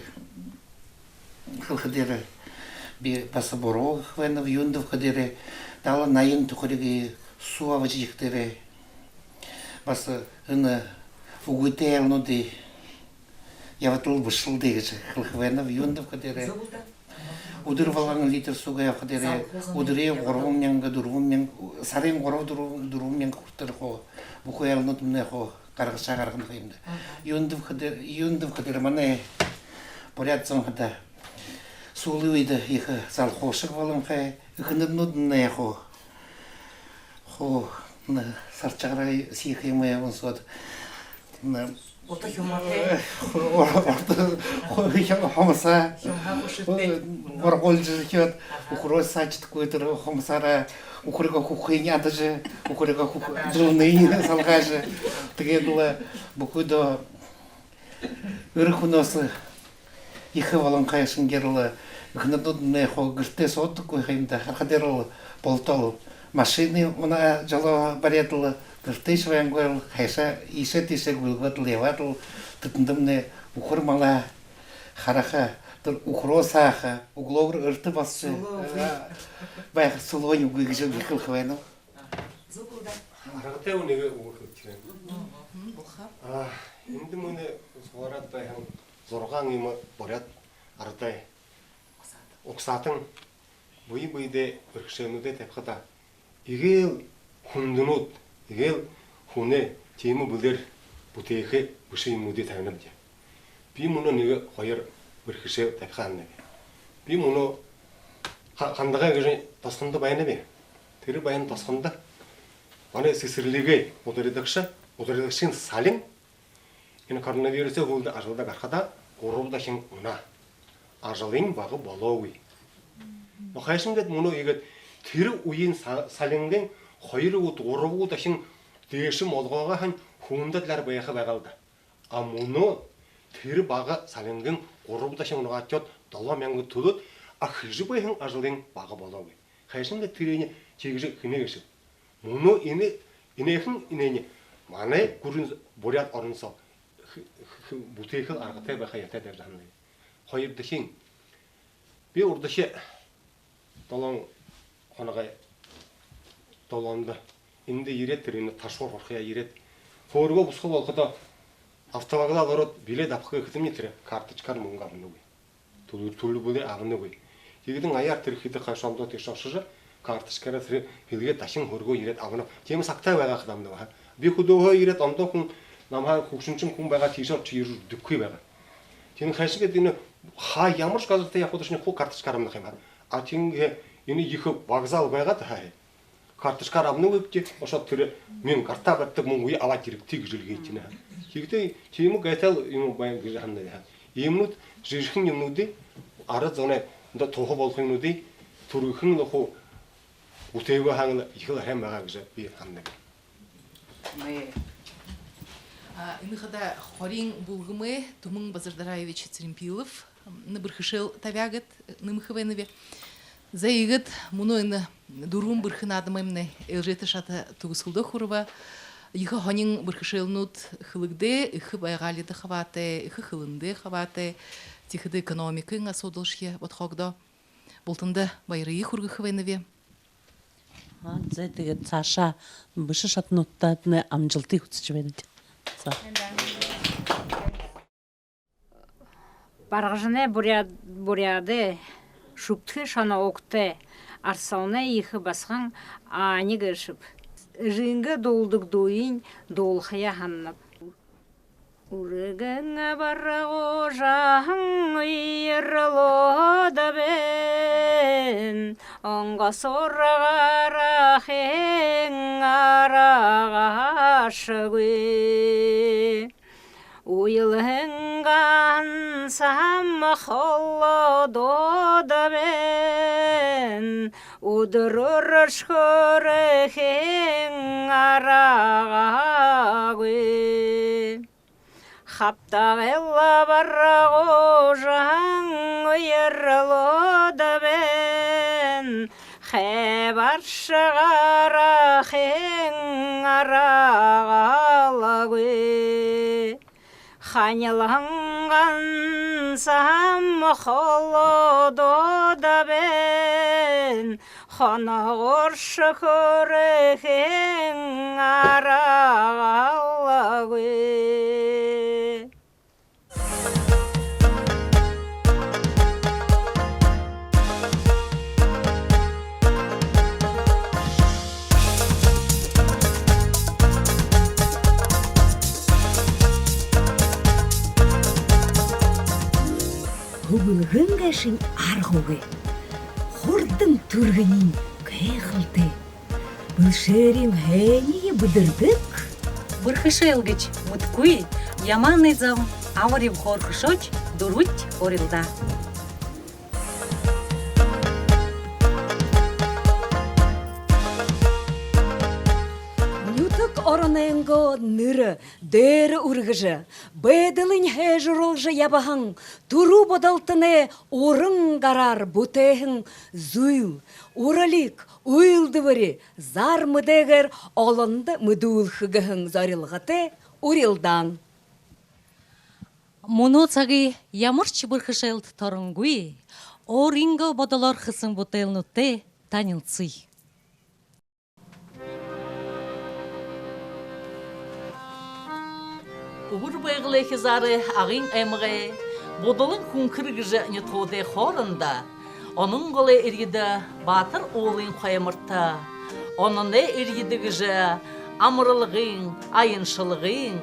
хэлэхэдээрээ би баһа буруу гэхэ байнаб. Юундэб гэхэдээрээ далан, наян түхэриг суу абажа ерэхэдээрээ баһа энэ үгытэй айлнуудые ябадал бэшэл даа гэжэ хэлэхэ байнаб. Юундэб гэхэдээрээ үдэр болгон литр суугаа ябахадаараа үдэрэй гурбан мянга, дүрбэн мянга, һарын гурба, дүрбэн, дүрбэн мянга хүрэтэр хуу бүхы айлнууднай хуу гаргажа гаргана юм даа. Юундэб гэхэдэ, юундэб гэхэдээрээ манай буряад зон хадаа һүүлэй үедэ ехэ залхуушаг болонхой, эхэнэрнүүднай хуу, хуу, саржа гараа сиихэ юм ябан соод, ута хюматай, ута хюмсаа, хюмһаа хүшэртэй, бургуулжа эхилээд, үхэрөө саажадаггүй, тэрэ хюмсаараа үхэрөө хүхыень адажа, үхэрөө хүх... зүүнэйень салгаажа. Тиигээд лэ бүхыдөө эрэ хүнһөө ехэ болонхой шэнгеэр лэ эхэнэрнүүднай хуу гэртээ һуудаггүй юм даа. Харахадаараа лэ булта лэ машина унаа, жолоо бариад лэ, гэртээшье байнгүй лэ, хайшаа иишээ тиишээ гүйлгэбэд лэ ябаад лэ, тэдэндэмнай үхэр малаа хараха, тэрэ үхэрөө сааха, үглөөгүүр эртэ босожо, сүлөө үгы, байха сүлөө үгы гэжэ би хэлэхэ байнаб. Зүб лэ даа. Аргатай үнэгээ үгэ хэлэжэ байна. Болохо. А, эндэ мүнөө суглараад байһан зургаан иимэ буряад арадай угсаатан бэе бэедээ бэрхэшээлнүүдээ табихадаа, эгээл хүндэнүүд, эгээл хүнэй тиимэ бэлээр бүтээхэ бэшэ юумэнүүдые табинабди. Би мүнөө нэгэ хоёр бэрхэшээл табиха һананаб. Би мүнөө Ха-, Хандагай гэжэ тосхондо байнаб. Тэрэ байһан тосхондо манай сэсэрлигэй ударидагша, ударидагшын салин энэ коронавирусай һүүлдэ ажалда гарахадаа гурба дахин унаа. Ажалынь бага болоогүй. Но хайшан гээд мүнөө иигээд тэрэ үеын са-, салингын хоёр гү, гурба гү дахин дээшэ молгоогоо һаань, хүндэ адляар байха байгаал даа. А мүнөө тэрэ бага салингын гурба дахин унагаадаашоод, долоон мянга түлөөд, а хэжэ байһан ажалынь бага болоогүй. Хайшан гээд тэрэниие тиигэжэ хэнэ гээшэб. Мүнөө энэ, энээхэн энээниие манай гүрэн буряад орон соо х-, х-, х-, бүтээхэл аргатай байха ёһотой даа гэжэ һананаб. Хоёрдохинь, би урдахи долоон хоногой долоондо эндэ ерээд, тэрэ энэ ташуур һурахаяа ерээд, хөөргөө бусаха болоходоо, автовокзал ороод, билет абаха гэхэдэмни, тэрэ карточкаар мүнгэ абанагүй. Түлэ-, түлэбэри абанагүй. Тиигээд аяар тэрэ хэды хаш ондоо тиишэ ошожо, карточкаараа тэрэ һэлгээд, дахин хөөргөө ерээд абанаб. Тиимэ сагтай байгаа ха даа мүнөө, аа. Би хүдөөһөө ерээд, ондоо хүн, намһаа хүгшэншэн хүн байгаа, тиишээ ошожо ерэжэ үгэдэггүй байгаа. Тиин хайшан гээд энэ хаа ямаршье газарта ябахадашни хуу карточкаар абана ха юм, аа. А тиин энэ ехэ вокзал байгаа даа, хаа. Карточкаар абанагүйбди, ошоод тэрэ мүн гартаа баридаг мүнгөө абаад ерэгты гэжэ хэлэжэ байна. Тиихэдээ тиимэ гайтайл юм байна гэжэ һананаб. Иимэнүүд жэжэхэн юумэнүүдые, арад зоной ондоо туһа болохо юумэнүүдые түргэхэн лэ хуу бүтээгээ һаань лэ ехэл һайн байгаа гэжэ би һананаб. Мэ. А, энэ хадаа хориин бүлгэмэй Түмэн Базардараевич Цыремпилов, м, бэрхэшээл табяа гээд нэмэхэ байнаб. За, иигээд мүнөө энэ дүрбэн бэрхэ наадамаймнай ээлжээтэ шата түгэсхэлдэ хүрэбэ. Ехэ һонин бэрхэшээлнүүд хэлэгдээ, эхэ байгаалида хабаатай, эхэ хэлэндээ хабаатай, тиихэдэ экономикын асуудалшье бодхоогдоо. Бултанда баярые хүргэхэ байнаб. А, за, тиигээд саашаа бэшэ шатануудтамнай амжалтые хүсэжэ байнаб. За. Баргажанай буряад, буряадай шүбдхы шоно угтай арсаланай ехэ басаган Аня гээшэб. Эжынгээ дуулдаг дууень дуулахаяа һананаб. Үргэн баргажан уярлаад байна, онгосоор гарахын аргашьегүй. Уйлаһан ганса һамхан холодоод байна, үдэр үргэшэ хүрэхын аргагүй. Хабтагай баргажан уярлаад байна, хабаржа гарахын аргагүй. Ханилһан ганса һамхан холодоод байна, хоногооршье хүрэхын аргагүй. Хүбэлгын гээшэнь аргагүй. Хурдан түргэниинь гайхалтай. Бэлшээрынь һайниие бэдэрдэг. Бэрхэшээл гэжэ мэдэхэгүй, ямаанай зам амар юм хөөрхэшөөшье, дүрбэдэхи урилдаа. Нютаг оронойнгоо нэрэ дээрэ үргэжэ, байдалынь һайжаруулжа ябаһан, түрүү бодолтоной уран гараар бүтээһэн зүйл, уралиг, үйлэдбэри зар мэдээгээр олондо мэдүүлхэ гэһэн зорилготой урилдаан. Мүнөө сагай ямаршье бэрхэшээлдэ торонгүй, өөрынгөө бодолоор хэһэн бүтээлнүүдтэй танилсая. Үбэр Байгалай хизаарай Агын аймагай Будалан, Хүнхэр гэжэ нютагуудай хоорондо Онон голой эрьедэ Баатар уулын хойморто, Ононой эрьедэ гэжэ амаралгын, аяншалгын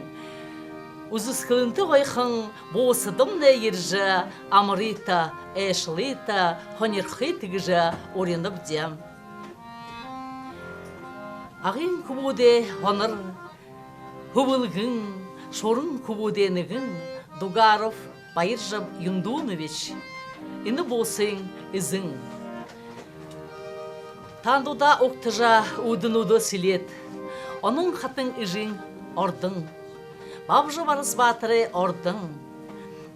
үзэсхэлэнтэ гоёхон буусадамнай ерэжэ, амарыта, айшалыта, һонирхыта гэжэ уринабди. Агын хүбүүдэй һонор, хүбэлгэн, шуран хүбүүдэй нэгэн Дугаров Баяржаб Юндунович, энэ буусын эзэн. Таанадуудаа угтажа, үүдэнүүдээ сэлеэд, Онон хатан эжын ордон, Бабжа Барас баатарай ордон,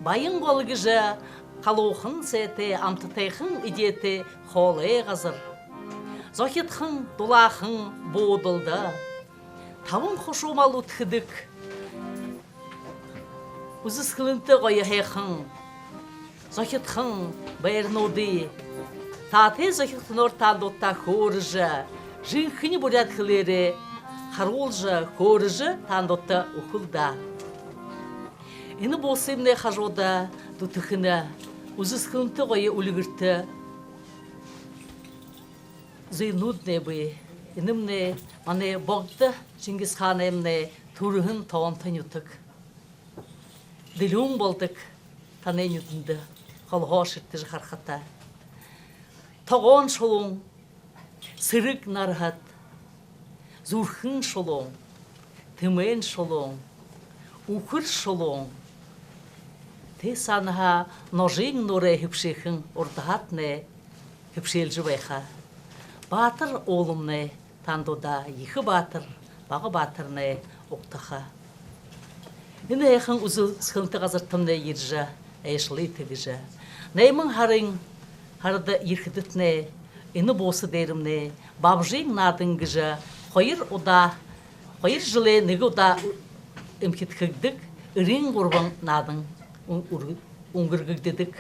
Баян гол гэжэ халуухан сайтай, амтатайхан эдеэтэй хоолой газар, зохидхон, дулаахан буудалда, табан хушуу мал үдхэдэг үзэсхэлэнтэ гоё һайхан, зохидхон байрануудые таатай зохидхоноор таанадуудта хөөрэжэ, жэнхэни буряад хэлээрээ харуулжа, хөөрэжэ таанадуудта үгэхэл даа. Энэ буусымнай хажууда дүтэхэнэ үзэсхэлэнтэ гоё үльгэртэ зүйлнүүднай бии. Энэмнай манай Богдо Чингис хаанаймнай түрэһэн тоонто нютаг. Дэлюун болодог танай нюдэндэ, холоһоо шэртэжэ харахада. Тогоон шулуун, сэрэг нарһад, зүрхэн шулуун, тэмээн шулуун, үхэр шулуун. Тээ саанаһаа ножын нуурай һэбшээхэн урдаһаатнай һэбшээлжэ байха. Баатар ууламнай таанадуудаа ехэ баатар, бага баатарнай угтаха. Энэ һайхан үзэсхэлэнтэ газартамнай ерэжэ, айшалыта гэжэ, найман һарын һарада ерэхэдэтнай Энэ бууса дээрэмнай Бабжын наадан гэжэ хоёр удаа, хоёр жэлэй нэгэ удаа эмхидхэгдэдэг эрын гурбан наадан үн-, үр-, үнгэргэгдэдэг.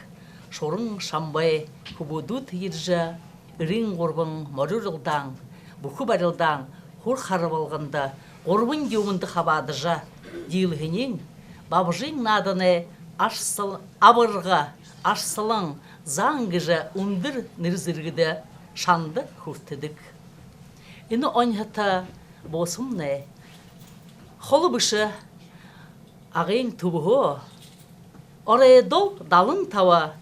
Шуран шамбай хүбүүдүүд ерэжэ, эрын гурбан мори урилдаан, бүхэ барилдаан, һур харбалганда гурбан юумэндэ хабаадажа диилэһэниинь Бабжын нааданай арсал-, абарга, арсалан, заан гэжэ үндэр нэрэ зэргэдэ шанда хүртэдэг. Энэ оньһото буусамнай холо бэшэ, Агын түбһөө оройдоол далан таба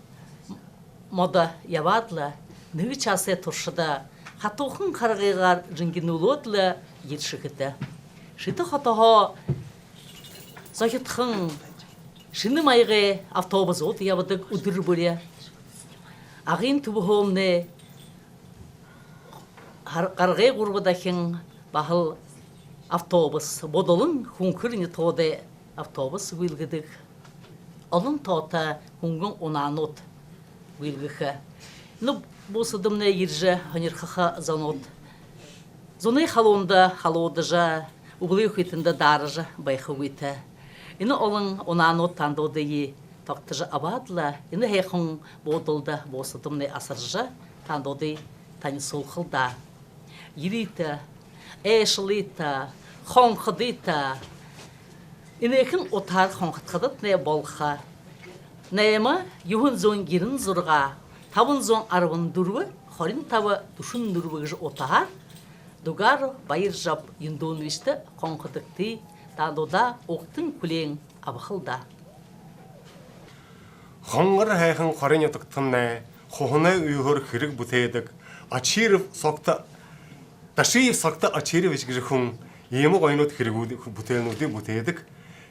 модо ябаад лэ, нэгэ часай туршада хатуухан харгыгаар жэнгинүүлээд лэ ерэшэхэдэ, Шэтэ хотоһоо зохидхон шэнэ маягай автобусууд ябадаг үдэр бүри. Агын түбһөөнэй хар-, харгы гурба дахин баһал автобус, Будалан, Хүнхэр нютагуудай автобус гүйлгэдэг. Олон тоото хүнгэн унаанууд гүйлгэхэ. Энэ буусадамнай ерэжэ һонирхохо зонууд зунай халуунда халуудажа, үбэлэй хүйтэндэ дааража байхагүйтэй. Энэ олон унаанууд таанадуудые тогтожо абаад лэ, энэ һайхан буудалда буусадамнай асаржа, таанадуудые танилсуулхал даа. Ерыт, айшалыт, хонходыт. Энэхэн утаһаар хонходоходотнай болохо. Найма юһэн зуун ерэн зургаа, табан зуун арбан дүрбэ, хорин таба дүшэн дүрбэ гэжэ утаһаар Дугаров Баяржаб Юндоновичтэ хонходогты, таанадуудаа угтан хүлеэн абахал даа. Хонгор һайхан Хори нютагтамнай хуһанай үйһөөр хэрэг бүтээдэг Очиров Согто, Дашиев Согто Очирович гэжэ хүн иимэ гоёнууд хэрэгүүд, бүтээлнүүдые бүтээдэг.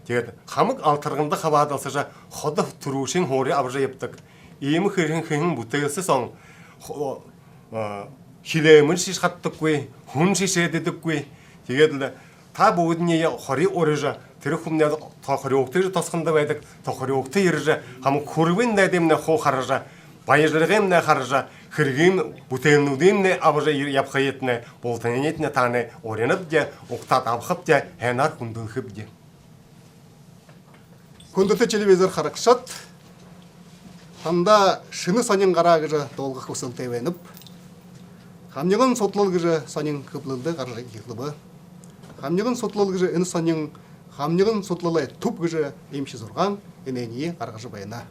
Тиигээд хамаг алтарганда хабаадалсажа, ходо түрүүшын һуури абажа ябадаг. Иимэ хэрэг хэһэн бүтээлсэ соонь хо-, а, хилээмэн шэшхаддаггүй, һүн шэшээдэдэггүй. Тиигээд лэ та бүгэдэниие хори урижа, тэрэ хүмнай тохорюугта тосхондо байдаг, тохорюугта ерэжэ, хамаг хүрбын дайдыемнай хуу хаража, баяжаргыемнай хаража, хэрэгыем, бүтээлнүүдыемнай абажа ябахыетнай, бултыетнай таанадые уринабди, угтаад абахабди, һайнаар хүндэлхэбди. Хүндэтэ телевизор харагшад, танда «Шэнэ сонин гараа» гэжэ дуулга хүсэлтэй байнаб. Хамниган судлал гэжэ сонин хэблэлдэ гаража эхилбэ. Хамниган судлал гэжэ энэ сонин хамниган судлалай түб гэжэ эмшэ зургаан энээниие гаргажа байна.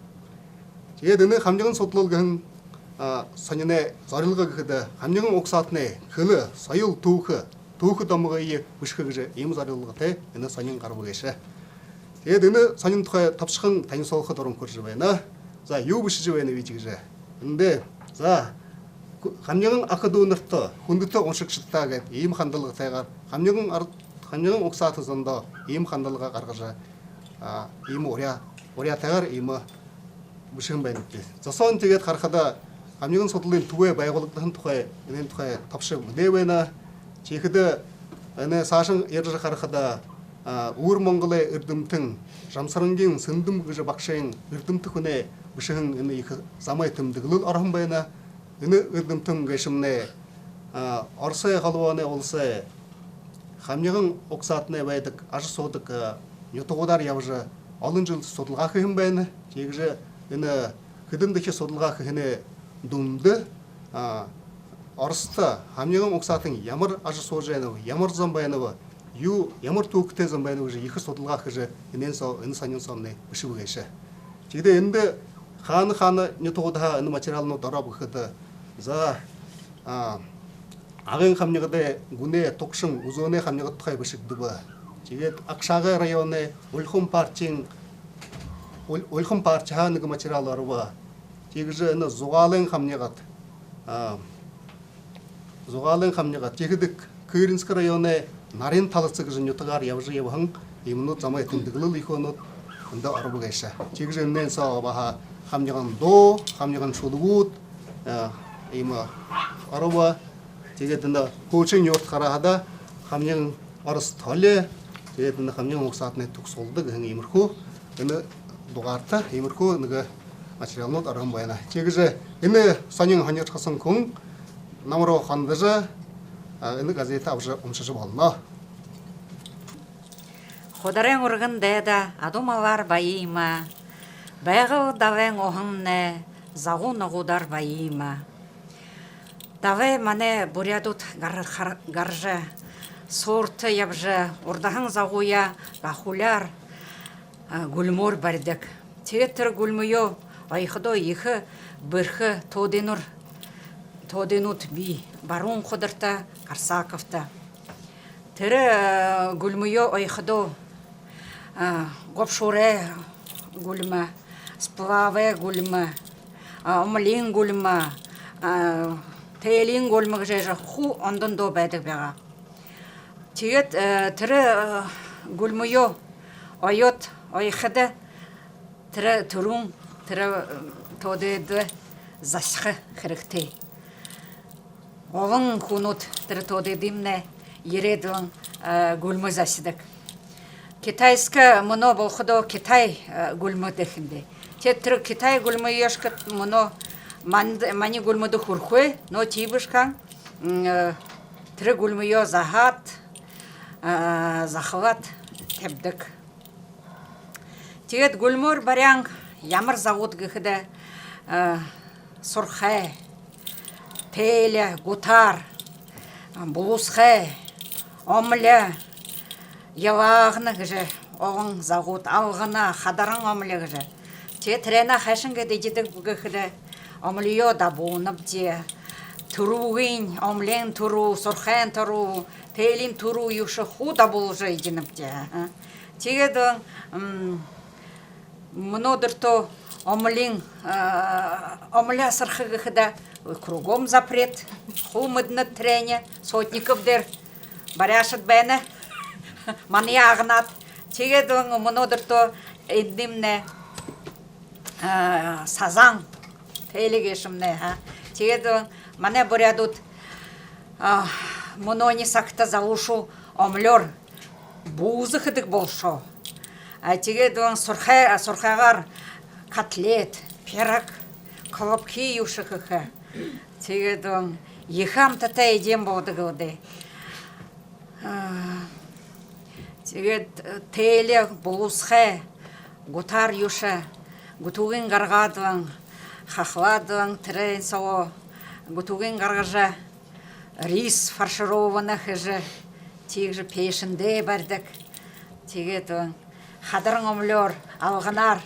Тиигээд энэ хамниган судлал гэһэн, а, сониной зорилго гэхэдэ, хамниган угсаатанай хэлэ, соёл, түүхэ, түүхэ домогые бэшэхэ гэжэ иимэ зорилготой энэ сонин гараба гээшэ. Тиигээд энэ сонин тухай тобшохон танилсуулхада урам хүрэжэ байна. За, юу бэшэжэ байнаб гэжэ. Эндэ, за, хамниган аха дүүнэртэ, хүндэтэ уншагшадта гээд иимэ хандалгатайгаар хамниган арад, хамниган угсаата зондо иимэ хандалга гаргажа, а, иимэ уряа-, уряатайгаар иимэ бэшэһэн байнабди. За, соонь тиигээд харахада, хамниган судлалай түб байгуулагдаһан тухай, энээн тухай тобшо мэдээ байна. Тиихэдэ энэ саашань ерэжэ харахада, а, Үүр Монголой эрдэмтэн Жамсарангын Сэндэм гэжэ багшын, эрдэмтэ хүнэй бэшэһэн энэ ехэ замай тэмдэглэл ороһон байна. Энэ эрдэмтэн гээшэмнай, а, Оросой Холбооной Уласай хамниган угсаатанай байдаг, ажаһуудаг, а, нютагуудаар ябажа, олон жэл судалгаа хэһэн байна. Тиигэжэ энэ хэдэн дахин судалгаа хэһэнэй дүндэ, а, Оросто хамниган угсаатан ямар ажаһуужа байнаб, ямар зон байнаб, юу, ямар түүхэтэй зон байнаб гэжэ ехэ судалгаа хэжэ, энээн соо-, энэ сонин соомнай бэшэбэ гээшэ. Тиигээд эндэ хаана-хаана нютагуудһаа энэ материалнууд орооб гэхэдэ, за, а, Агын хамнигадай Гүнэй, Тугшан, Үзөөнэй хамнигад тухай бэшэгдэбэ. Тиигээд Агшагай районой Ульхан Парчын, Уль-, Ульхан Парчаһаа нэгэ материал оробо. Тиигэжэ энэ Зугаалайн хамнигад, а, Зугаалайн хамнигад, тиихэдэ Кыринска районой Нарин Талаца гэжэ нютагаар ябажа ябаһан иимэнүүд, замай тэмдэглэл ехэнүүд эндэ оробо гээшэ. Тиигэжэ энээн соо баһа хамниган дуу, хамниган шүлэгүүд, а, иимэ оробо. Тиигээд энэ хуушан юртэ харахада, хамниган орос толи, тиигээд энэ хамниган угсаатанай түгсүүлдэ гэһэн иимэрхүү, энэ дугаарта иимэрхүү нэгэ материалнууд ороһон байна. Тиигэжэ энэ сонин һонирхоһон хүн Ном руу хандажа, а, энэ газетэ абажа уншажа болоно. Хударайн үргэн дайда адуу малаар баян юм аа. Байгал далайн уһамнай загуу нугуудаар баян юм аа. Далай манай буряадууд гар-, хар-, гаража, суурта ябажа, урдаһан загууе гахууляар, а, гүлмөөр баридаг. Тиигээд тэрэ гүлмэеэ ойходоо ехэ бэрхэ тоодойнууд, тоодойнууд бии. Баруун хударта, Корсаковта. Тэрэ, э, гүлмэеэ ойходоо, э, Гобшуурай гүлмэ, Сплавай гүлмэ, э, Омолиин гүлмэ, э, Тээлиин гүлмэ гэжэ хуу ондо ондоо байдаг байгаа. Тиигээд, э, тэрэ, э, гүлмэеэ оёод, ойходо тэрэ түрүүн, тэрэ, э, тоодойдо засаха хэрэгтэй. Олон хүнүүд тэрэ тоодойдомнай ерээд лэ, э, гүлмэ засадаг. Китайска мүнөө болоходоо Китай, э, гүлмэ гэхэ юм даа. Тиигээд тэрэ Китай гүлмэеэшье мүнөө ман-, манай гүлмэдэ хүрэхэгүй, но тиибэшье һаа, м, э, тэрэ гүлмэеэ заһаад, э, захалаад табидаг. Тиигээд гүлмөөр баряан ямар загууд гэхэдэ, э, Сурхай, Тээли, Гутаар, Булуусхай, Омоли, Ялаагана гэжэ олон загууд, Алгана, Хадаран Омоли гэжэ. Тиигээд тэрэниие хайшан гээд эдидэг гэхэдэ, омолиёо дабуунабди, түрүүгынь, Омолиин түрүү, Сурхайн түрүү, Тээлиин түрүү юушье хуу дабуулжа эдинэбди. Аха. Тиигээд, м, мүнөөдэртөө Омолиин, а, Омоли асарха гэхэдэ, кругом запрет. Хуу мэдэнэт тэрэниие, Сотников дээрэ баряашад байна. Маниие агнаад. Тиигээд мүнөөдэртөө эдинэбди, а, сазан, Тээли гээшэмнай, аха. Тиигээд манай буряадууд, а, мүнөөнэй сагта залуушуул омолёор бууза хэдэг болошоо. А, тиигээд Сурхай-, Сурхайгаар котлет, пирог, клубки юушье хэхэ. Тиигээд ехэ амтатай эдеэн болодог лэ даа. А, тиигээд, э, Тээли, Булуусхай, Гутаар юушье, гутуугынь гаргаад лэ, хахалаад лэ, тэрээн соогоо гутуугынь гаргажа, рис фаршированный хэжэ, тиигэжэ пеэшэндээ баридаг. Тиигээд, э, Хадаран омолёор, Алганаар,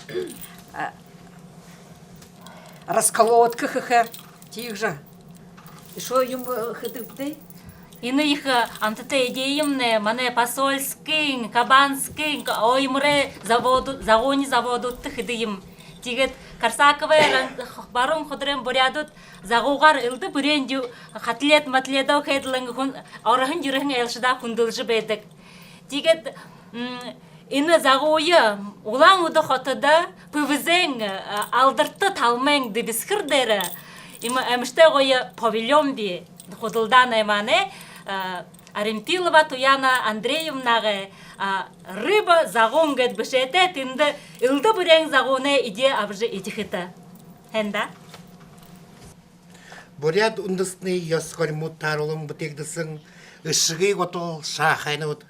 э, расколотка хэхэ, тиигэжэ. Үшөө юумэ, э, хэдэг бди. Энэ ехэ, э, амтатай эдеэмнай манай Посольскын, Кабанскын, Ойморой заводу-, загуунай заводуудта хэдэг юм. Тиигээд Корсаковай ран-, баруун хударай буряадууд загуугаар элдэб үреэн дүү-, котлет-матледоо хээд лэ, хүн ороһон ерэһэн айлшадаа хүндэлжэ байдаг. Тиигээд, м, энэ загууе Улаан-Үдэ хотодо ПВЗ-эй, а, алдарта талмайн дэбисхэр дээрэ иимэ аймшагтай гоё павильон бии. Худалдаанай манай, а, Аримпилова Туяна Андреевнагай, а, «Рыба загуун» гээд бэшээтэй, тэндэ элдэб үреэн загуунай эдеэ абажа эдихэтэ. Һайн даа. Буряад үндэстэнэй ёһо гуримууд тааруулан бүтээгдэһэн эшэгы гутал, шаахайнууд.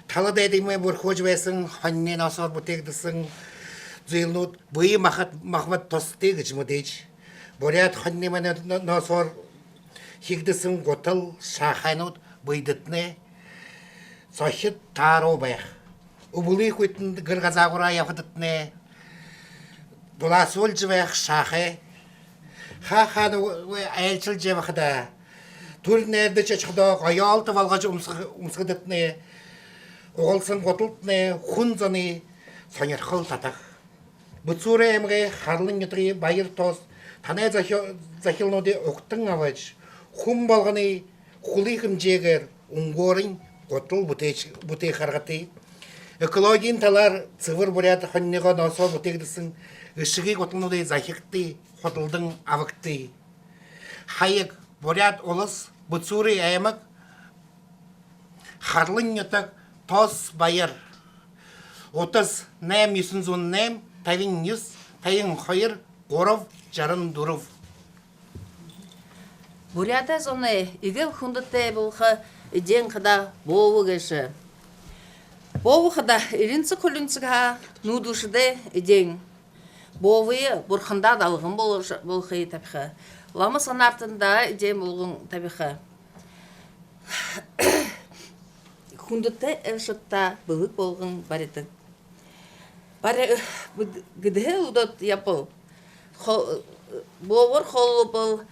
Тала дайдамнай бүрхөөжэ байһан хонинай ноосоор бүтээгдэһэн зүйлнүүд бэе махад-, махбодтой гэжэ мэдээжэ. Буряад хонинай манай но-, ноосоор хэгдэһэн гутал, шаахайнууд бэедэтнай зохид тааруу байха. Үбэлэй хүйтэн гэр газаагаараа ябахадатнай дулаасуулжа байха шаахай. Хаа хаанагүй айлшалжа ябахадаа, түрэ найрдажа ошоходоо гоёолто болгожо үмсэ-, үмсэхэдэтнай угалһан гуталтнай хүн зоной һонирхол татаха. Бэшүүрэй аймагай Харлан нютагай Баяр Тоос танай зохи-, зохилнуудые угтан абажа, хүн болгоной хүлэй хэмжээгээр үнгөөрынь гутал бүтээжэ, бүтээхэ аргатай. Экологиин талаар сэбэр буряад хониной ноосоор бүтээгдэһэн эшэгы гуталнуудые захигты, худалдан абагты. Хаяг, Буряад улас, Бэшүүрэй аймаг, Харлан нютаг, Тоос Баяр. Утас: найман юһэн зуун найман, табин юһэн, табин хоёр, гурбан, жаран дүрбэн. Буряадай зоной эгээл хүндэтэй болохо эдеэн хадаа бообо гээшэ. Бообо хадаа элинсэг хулинсагһаа нүүдэлшэдэй эдеэн. Бообые бурхандаа далган болош-, болохые табиха. Лама санаартандаа эдеэн болгон табиха. Хүндэтэй айлшадтаа бэлэг болгон баридаг. Бари-, бэд-, гэдэһээ үдөөд ябабал, хо-, бообоор холбобол,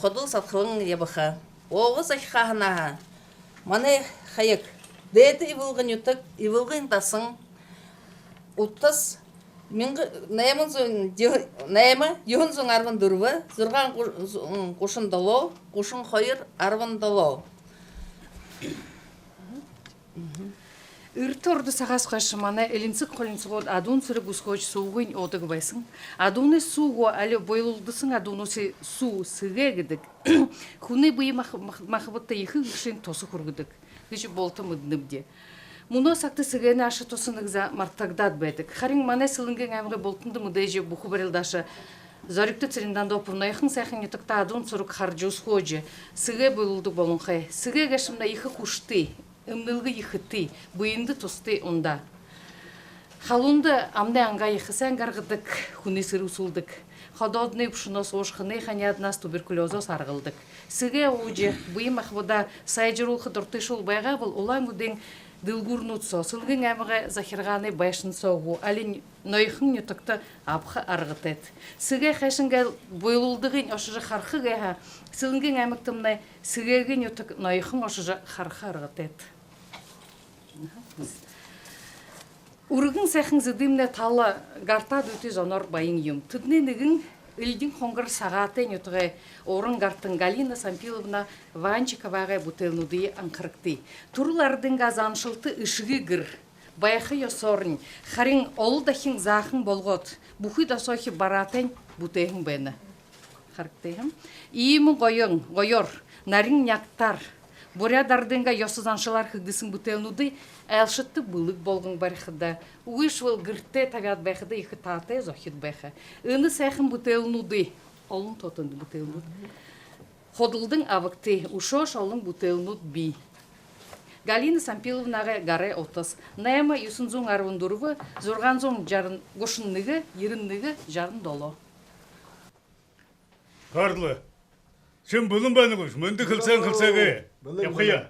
ходол садхалан ябаха. Бообо захихаа һанааһаа, манай Хаяг, Дээдэ Ивалгын нютаг, Ивалгын дасан, Утас, мянга, найман зуун, найма, юһэн зуун арбан дүрбэ, зургаан гу-, зу-, гушан долоо, гушан хоёр, арбан долоо. Эртэ урда сагһаа хойшо манай элинсэг хулинсагууд адуун сэрэг үсхөөжэ, сүүгынь уудаг байсан. Адуунай сүүгээ, али буйлалдасан адуунууси сүү, сэгээ гэдэг. Хүнэй бэе мах-, мах-, махабадта ехэ гэгшын туса хүргэдэг гэжэ булта мэдэнэбди. Мүнөө сагта сэгээнэй аша туса нэгэ заа мартагдаад байдаг. Харин манай Сэлэнгын аймагай бултанда мэдээжэ, бүхэ барилдааша Зоригто Цырендандопов ноёхон сайхан нютагтаа адуун сэрэг хаража, үсхөөжэ, сэгээ буйлалдаг болонхой. Сэгээ гээшэмнай ехэ хүсэтэй, эмнэлгэ ехэтэй, бэедэ тусатай ундаа. Халуунда амиды ангаа ехэ сайн гаргадаг, хүнэй сэрэ үсэлдэг. Ходооднай үбшэнһөө, уушханай ханяаднаас, туберкулёзһоо аргалдаг. Сэгээ уужа, бэе махабадаа сайжаруулха дуратайшуул байгаа бол, Улаан-Үдын дэлгүүрнүүд соо, Сэлэнгын аймагай захиргаанай байшан соо гү, али ноёхон нютагта абаха аргатайт. Сэгээ хайшан гээл буйлалдагынь ошожо хараха гээ һаа, Сэлэнгын аймагтамнай Сэгээгэй нютаг ноёхон ошожо хараха аргатайт. Үргэн сайхан Зэдымнай тала гартаа дүйтэй зоноор баян юм. Тэдэнэй нэгэн Элдин Хонгор Сагаатай нютагай уран гартан Галина Сампиловна Ванчиковагай бүтээлнүүдые анхарагты. Түрэл арадайнгаа заншалта эшэгы гэр байха ёһоорнь, харин олон дахин заахан болгоод, бүхы досоохи бараатайнь бүтээһэн байна. Харагты һэм. Иимэ гоён, гоёор, нарин нягтаар, буряад арадайнгаа ёһо заншалаар хэгдэһэн бүтээлнүүдые айлшадта бэлэг болгон барихада, үгышье бол гэртээ табяад байхада ехэ таатай, зохид байха. Энэ сайхан бүтээлнүүдые, олон тоотон бүтээлнүүд, худалдан абагты, үшөөшье олон бүтээлнүүд бии. Галина Сампиловнагай гарай утас: найма, юһэн зуун арбан дүрбэ, зургаан зуун жаран, гушан нэгэ, ерэн нэгэ, жаран долоо. Карл, ши бэлэн байна гүш? Мэндэ хэлсээн хэлсээгээ. Бэлэн, ябахаяа.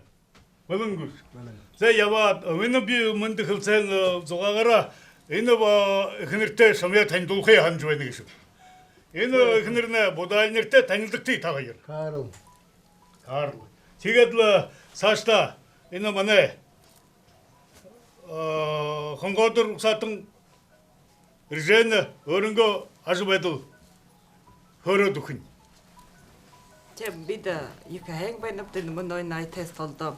Бэлэн. Бэлэн гүш? Бэлэн. За, ябаад, энэ би мэндэ хэлсээн, э, зугаагаараа энэ, э, эхэнэртээ шамайе танилдуулхаяа һанажа байна гээшэб. Энэ, э, эхэнэрнай, Будалинэртээ танилдагты та хоёр. Карл. Карл. Тиигээд лэ саашадаа энэ манай, э, хонгоодор угсаатан Ржена өөрынгөө ажабайдал хөөрөөд үгэхэнь. Тээ, бидэ ехэ һайн байнабди, мүнөө энэ ай-тест олдоо,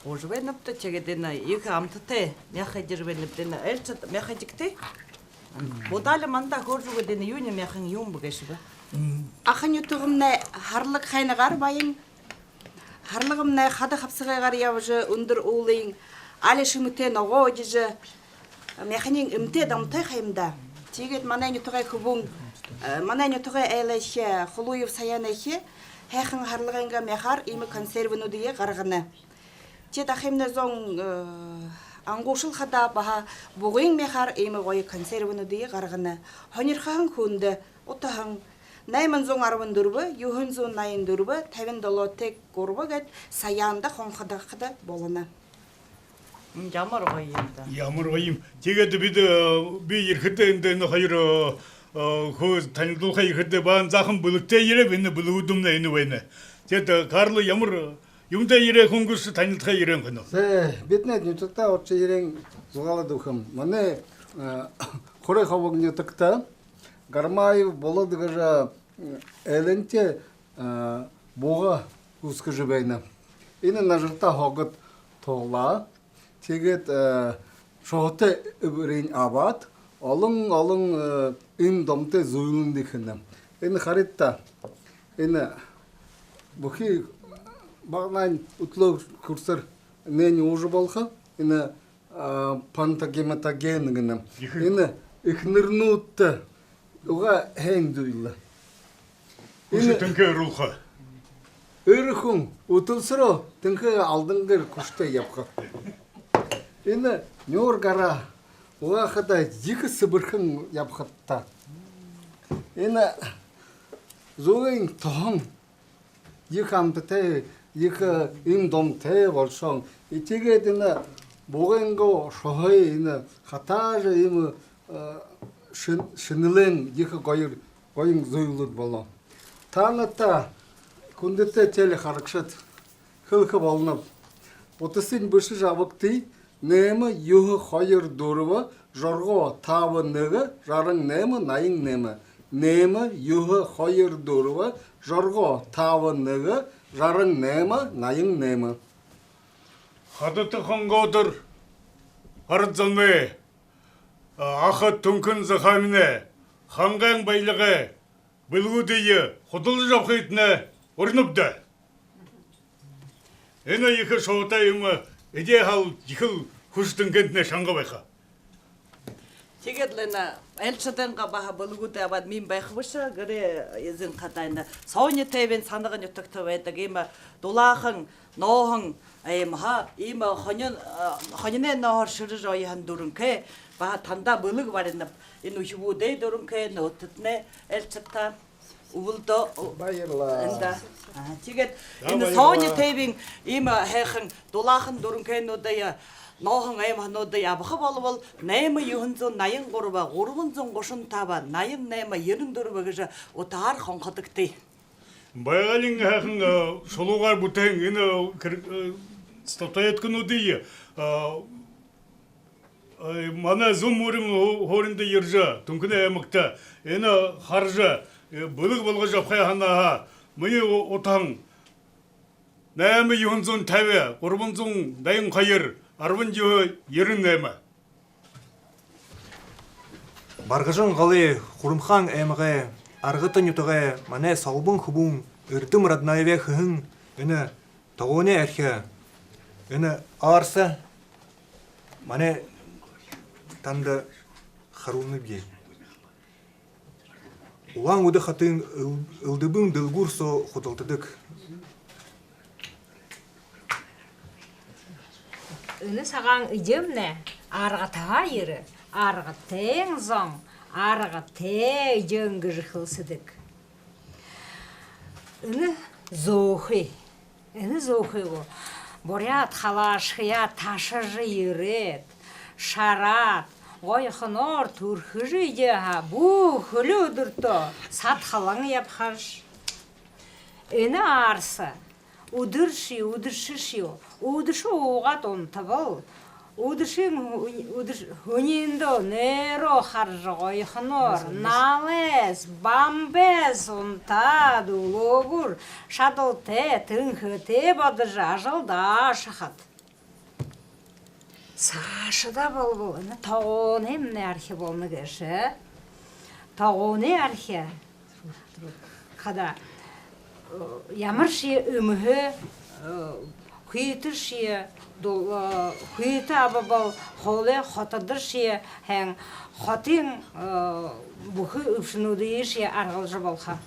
һуужа байнабди. Тиигээд энэ ехэ амтатай мяха эдижэ байнабди, энэ айлшад мяха эдигты. Будали манда хөөржэ үгөөд, энэ юуниинь мяхан юм бэ гээшэб? Аха нютагаймнай һарлаг хайнагаар баян. Һарлагаймнай хада хабсагайгаар ябажа, үндэр уулын, али шэмэтэй ногоо эдижэ, мяханиинь эмтэй домтой ха юм даа. Тиигээд манай нютагай хүбүүн, э, манай нютагай айлайхи, Хулуев Саяанайхи һайхан һарлагайнгаа мяхаар иимэ консервэнүүдые гаргана. Тээд ахаймнай зон, э, ангуушал хадаа баһа бугын мяхаар иимэ гоё консервэнүүдые гаргана. Һонирхоһон хүндэ, утаһан, найман зуун арбан дүрбэ, юһэн зуун наян дүрбэ, табин долоо тэг гурба гээд Саяанда хонходохо болоно. М, ямар гоё юм даа. Ямар гоё юм. Тиигээд бидэ, э, би ерэхэдээ эндэ энэ хоёр, э, э, хөө танилдуулхаяа ерэхэдээ, баһан заахан бэлэгтэй ерээб, энэ бэлэгүүдэмнай энэ байна. Тиигээд, э, Карл, ямар юумэндэ ерээ хүн гээшэ, танилдахаяа ерээн хэнэ. Зэ, бидэнэй нютагтаа ошожо ерээн зугаалаад үгэхэм. Манай, э, Хурай Хобог нютагта Гармаев Болод гэжэ, э, айлайнтай, э, буга үүсгэжэ байна. Энэ нажартаа хогод туһалаа. Тиигээд, э, шуһатай эбэриинь абаад, олон, олон, э, эм домтой зүйлнүүдые хэнэ. Энэ харагты даа. Энэ бүхы багаһаань үтэлөө хүрсээр энээнээ уужа болохо. Энэ, э, пантогематоген гэнэ. Ехэ. Энэ эхэнэрнүүдтэ угаа һайн зүйл. Хүсэ тэнхээ оруулха. Эрэ хүн үтэлсэрөө тэнхээ алдангар хүсэтэй ябаха. Энэ нюур гараа угаахада ехэ сэбэрхэн ябаха даа. Энэ зүгын тоһон ехэ амтатай, ехэ эм домтой болошоһон. Тиигээд энэ бугайнгаа шуһые энэ хатаажа, иимэ, э, шэн-, шэнэлэн ехэ гоёор, гоён зүйлүүд болоо. Таанадта, хүндэтэ телехарагшад, хэлэхэ болоноб. Утаһыень бэшэжэ абагты. Найман, юһэн, хоёр, дүрбэ, жаргаа, таба, нэгэ, жаран найман, наян найман. Найман, юһэн, хоёр, дүрбэ, жаргаа, таба, нэгэ, жаран найман, наян найман. Хадата хонгоодор арад зоной, а, Аха Түнхэн захааминай хангайн баялигай бэлэгүүдые худалдажа абахыетнай уринаб даа. Энэ ехэ шуута юм, эдеэһэл ехэл хүсэ тэнхээндэтнай шанга байха. Тиигээд лэ энэ айлшадайнгаа баһа бэлэгүүдые абаад, миин байха бэшэ, гэрэй эзэн хадаа энэ Соонин тайбан Санагын нютагта байдаг иимэ дулаахан нооһон аймһаа, иимэ хонин, э, хониной нооһоор шэрэжэ оёһон дүрэнхэй, баһа танда бэлэг баринаб. Энэ үхибүүдэй дүрэнхэй, нөөхиднэй, айлшадтаа. Үбэлдөө. Баярлаа. Энда. Аа, тиигээд энэ Соонин тайбан иимэ һайхан дулаахан дүрэнхэйнүүдые, нооһон аймһануудые абаха болбол, найман юһэн зуун наян гурба, гурбан зуун гушан таба, наян найма, ерэн дүрбэ гэжэ утаһаар хонходогты. Байгаалиин һайхан, э, шулуугаар бүтэһэн энэ, э, кэр-, э, статуэткэнүүдые, э, э, манай зүүн мүрэн ху-, һууринда ерэжэ, Түнхэнэй аймагта энэ хаража, э, бэлэг болгожо абахаа һанааһаа, минии у-, утаһан найман юһэн зуун таби, гурбан зуун наян хоёр, арбан юһэн ерэн найма. Баргажан голой Хурамхаан аймагай Аргата нютагай манай Солбон хүбүүн Эрдэм Раднаевай хэһэн энэ тогооной архи, энэ арса манай танда харуулнабди. Улаан-Үдэ хотын Эл-, Элдэбын дэлгүүр соо худалдадаг. Энэ сагаан эдеэмнай Аргатаһаа ерээ, Аргатайн зон, Аргатай эдеэн гэжэ хэлсэдэг. Энэ зөөхэй. Энэ зөөхэй гү? Буряад халаашаяа ташажа ерээд, шараад, гойхоноор түрхэжэ эдеэ һаа, бү хэлэ үдэртөө садхалан ябахаш. Энэ арса үдэршье, үдэшэшье, үдэшэ уугаад унтабал, үдэшын һү-, үдэш-, һүниндөө нойроо хаража гойхоноор, налайс, бамбайс унтаад, үлөөгүүр шадалтай, тэнхээтэй бодожо ажалдаа ошохот. Саашадаа болбол энэ тогооноймнай архи болоно гээшэ. Тогооной архи хадаа, э, ямаршье эмһэ, э, хүйтэршье, дул-, э, хүйтэ абабал, хоолой хотодоршье һайн, хотын, э, бүхы үбшэнүүдыешье аргалжа болохо.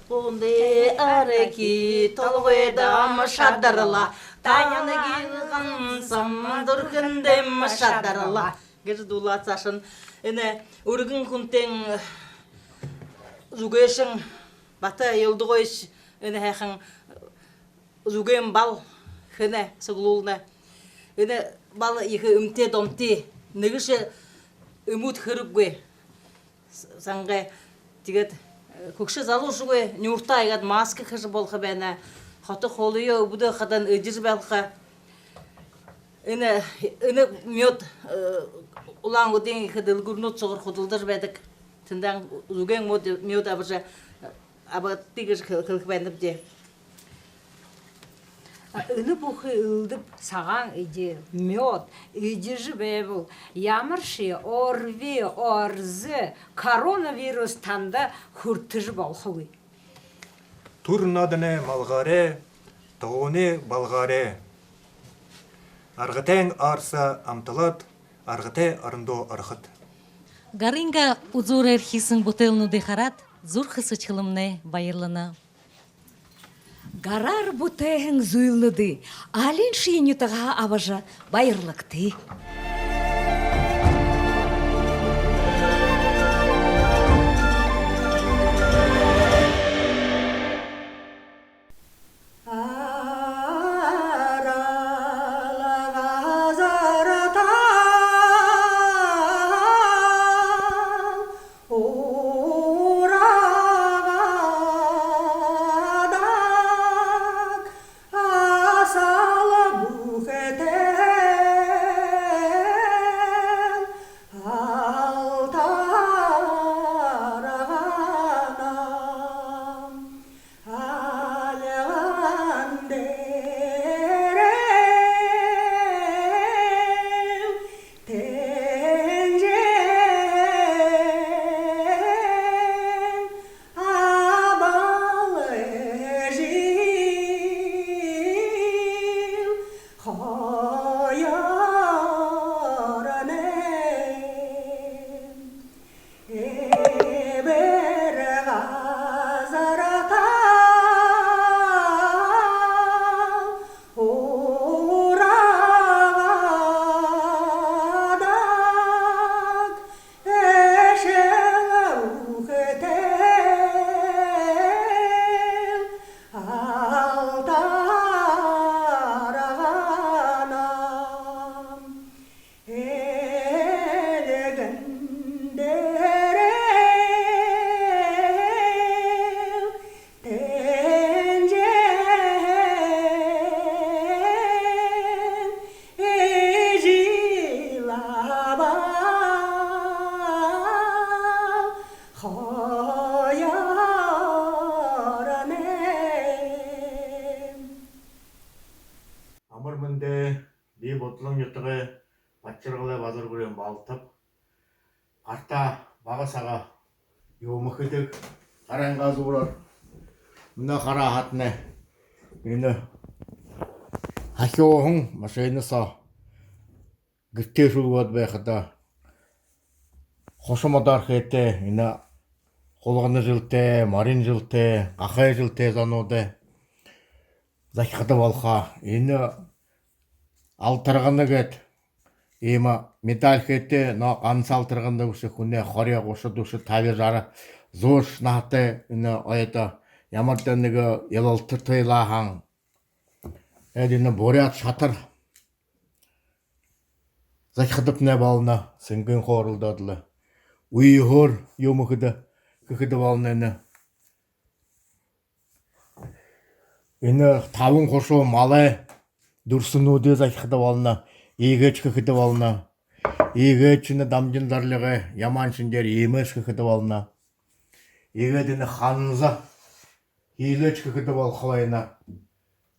Гунди архи толгойдом шадарла, таньяна гилган сам дүрхэндэм шадарла. Гэжэ дуулаад саашань энэ үргэн хүнтэй зүгөөшэн Бата Ёлдогоевич энэ һайхан зүгөөн бал хэнэ, суглуулна. Энэ бал ехэ эмтэй домтой, нэгэшье эмүүд хэрэггүй. С-, сангай. Тиигээд, э, хүгшэ залуушье үгы, нюуртаа иигээд маска хэжэ болохо байна. Хото хоолойёо үбдөө хадань эдижэ болохо. Энэ, энэ мёд, э, Улаан-Үдын ехэ дэлгүүрнүүд соогуур худалдажа байдаг. Тэндээ зүгөөн мёд, мёд абажа, э, абагты гэжэ хэл-, хэлэхэ байнабди. А энэ бүхы элдэб сагаан эдеэ, мёд эдижэ байбал, ямаршье ОРВИ, ОРЗ, коронавирус танда хүртэжэ болохогүй. Түр нааданай малгаарай, тогооной балгаарай. Аргатайн арса амталаад, аргатай орондоо орохот. Гарынгаа үзүүрээр хэһэн бүтээлнүүдые хараад, зүрхэ сэдьхэлэмнай баярлана. Гараар бүтээһэн зүйлнүүдые алиншье нютагһаа абажа баярлагты. Амар мэндэ, би Будалан нютагай Бадаржаргалай Базаргүреэн Балтаб. Гартаа бага сагаа юумэ хэдэг, гарайнгаа зуураар. Мүнөө харахадатнай, энэ хахюуһан машина соо гэртээ шүлгөөд байхада, хушуу модоор хээтэй, энэ хулгана жэлтэй, морин жэлтэй, гахай жэлтэй зонуудай захихада болохо. Энэ Алтаргана гээд иимэ медаль хээтэй, но ганса Алтаргана бэшэ, хүнэй хорёо, гуша, дүшэ, таби, жара, зуушье наһатай энэ оёдо ямар даа нэгэ ялалта туйлаһан. Эдэ энэ буряад шатар захихадатнай болоно, сэнгынхөө оролдоод лэ. Үеһөөр юумэ хэдэ, хэхэдэ болоно энэ. Энэ табан хушуу малай дүрсэнүүдые захихада болоно, иигээшье хэхэдэ болоно. Иигээшье энэ дамжан зарлигай ямаан шэнгеэр иимэшье хэхэдэ болоно. Иигээд энэ ханза хиилээшье хэхэдэ болохо байна.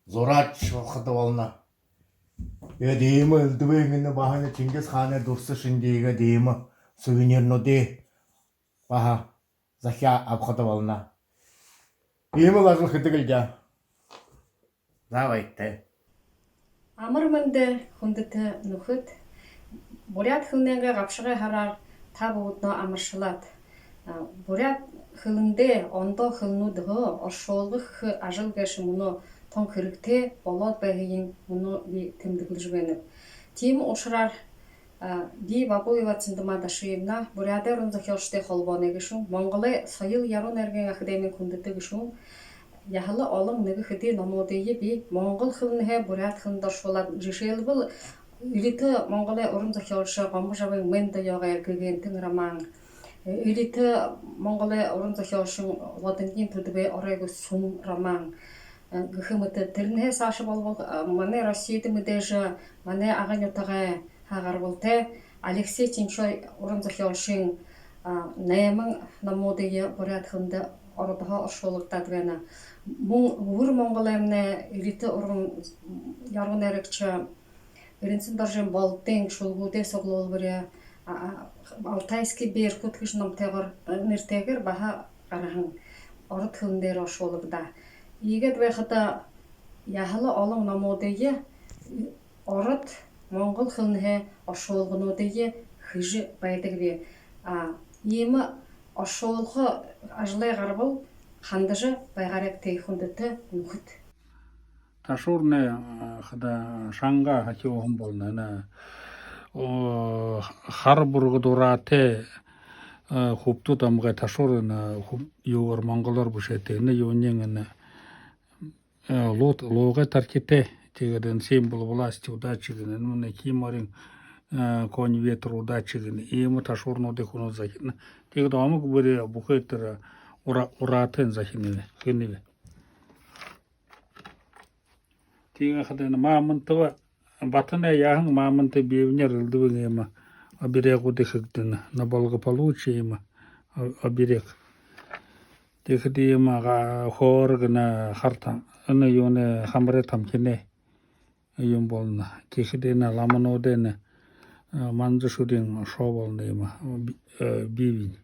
Зураашье болоходо болоно. Иигээд иимэ элдэбын энэ баһа энэ Чингис хаанай дүрсэ шэнги иигээд иимэ сувенирнүүдые баһа захяа абахада болоно. Иимэл ажал хэдэг лэ даа. За, баяртай. Амар мэндэ, хүндэтэ нүхэд. Буряад хэлэнэйнгээ габшагай һараар та бүгэдэнөө амаршалаад, а, буряад хэлэндээ ондоо хэлэнүүдһээ оршуулга хэхэ ажал гээшэ мүнөө тон хэрэгтэй болоод байһыень мүнөө би тэмдэглэжэ байнаб. Тиимэ ушараар А, би Бабуева Цындама Дашиевна, Буряадай уран зохёолшодой холбооной гэшүүн, Монголой соёл, яруу найрагай академиин хүндэтэ гэшүүн, яһала олон нэгэ хэды номуудые би монгол хэлэнһээ буряад хэлэндэ оршуулаад, жэшээлбэл, элитэ Монголой уран зохёолшо Гомбожабын Мэндэёогой «Гэгээнтэн» роман, элитэ Монголой уран зохёолшын Лодонгин Түдэбэй «Оройгүй сүм» роман, э, гэхэ мэтэ. Тэрэнһээ сааша болбол, э, манай Россида мэдээжэ, манай Ага нютагай хаа гарбалтай Алексей Тинчой уран зохёолшын, а, найман номуудые буряад хэлэндэ ородһоо оршуулагдаад байна. Мүн Үбэр Монголоймнай элитэ уран, яруу найрагша Эрэнсэндоржо Болдын шүлэгүүдэй суглуулбари, а, а, «Алтайский беркут» гэжэ номтойгоор, э, нэрэтэйгээр баһа гараһан, ород хэлэн дээрэ оршуулагдаа. Иигээд байхада яһала олон номуудые ород, монгол хэлэнһээ оршуулгануудые хэжэ байдагби. А, иимэ оршуулха ажалай гарбал хандажа байгаарайгты, хүндэтэ нүхэд. Ташуурнай, а, хада шанга хахюуһан болоно. Энэ, о, хара бургад ураатай, а, хүбтүүд амгай ташуур энэ хүб-, юугээр, монголоор бэшээтэй. Энэ юуниинь энэ, э, луу-, луугай тархитай. Тиигээд энэ символ власти, удачи гэнэ. Энэ манай Хии морин, э, конь ветра, удачи гэнэ. Иимэ ташуурнуудые хүнүүд захина. Тиигээд омог бүри бүхы тэрэ ура-, ураатайень захинаб, хэнэб. Тиигээд хадаа энэ мамонтовые, батанай яаһан мамонтовые бэеынь элдэбын иимэ оберегууд хэгдэнэ. На благополучие иимэ о-, оберег. Тиихэдэ иимэ га-, хөөргэнэ хара там-, энэ юунэй, хамарай тамхинай юм болоно. Тиихэдэ энэ ламануудай энэ, э, манжа шүдын шоо болоно иимэ, э, би-, э, бэеынь.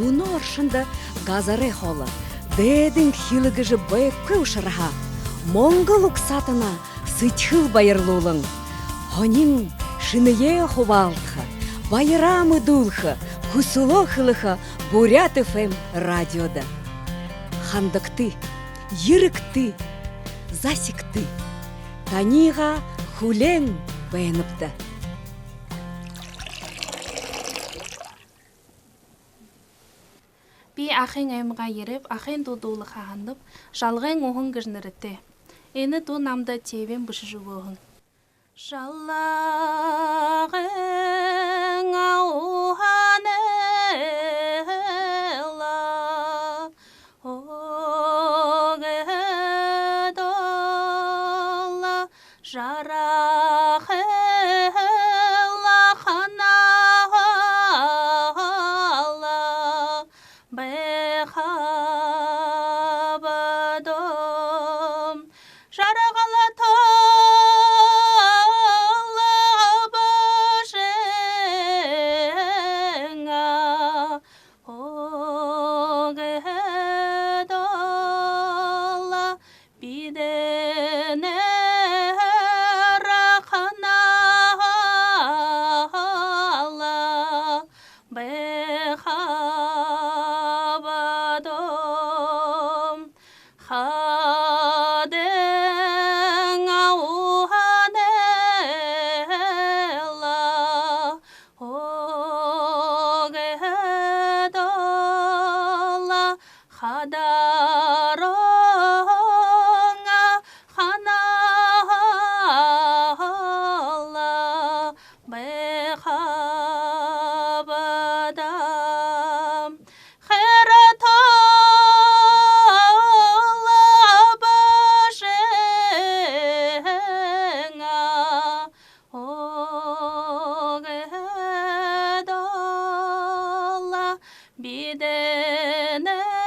Мүнөө оршондо газарай хоолой, дээдын хилэ гэжэ байгаагүй ушарһаа, монгол угсаатанаа сэдьхэл баярлуулан, һонин шэнэеэ хубаалдаха, баяраа мэдүүлхэ, хүсэлөө хэлэхэ Буряад ФМ радиодо. Хандагты, ерэгты, засагты. Таниие хүлеэн байнабди. Би Ахын аймагһаа ерээб, Ахын дуу дуулаха һанааб, «Жалгайн уһан» гэжэ нэрэтэй. Энэ дуу намда Тевэн бэшэжэ үгөөһэн. Жалгайн уһанай лаа, оо, Адаран ханаһаа байхаб даа, хэртэлбэ шэнги. Үгыдэл бидэнэй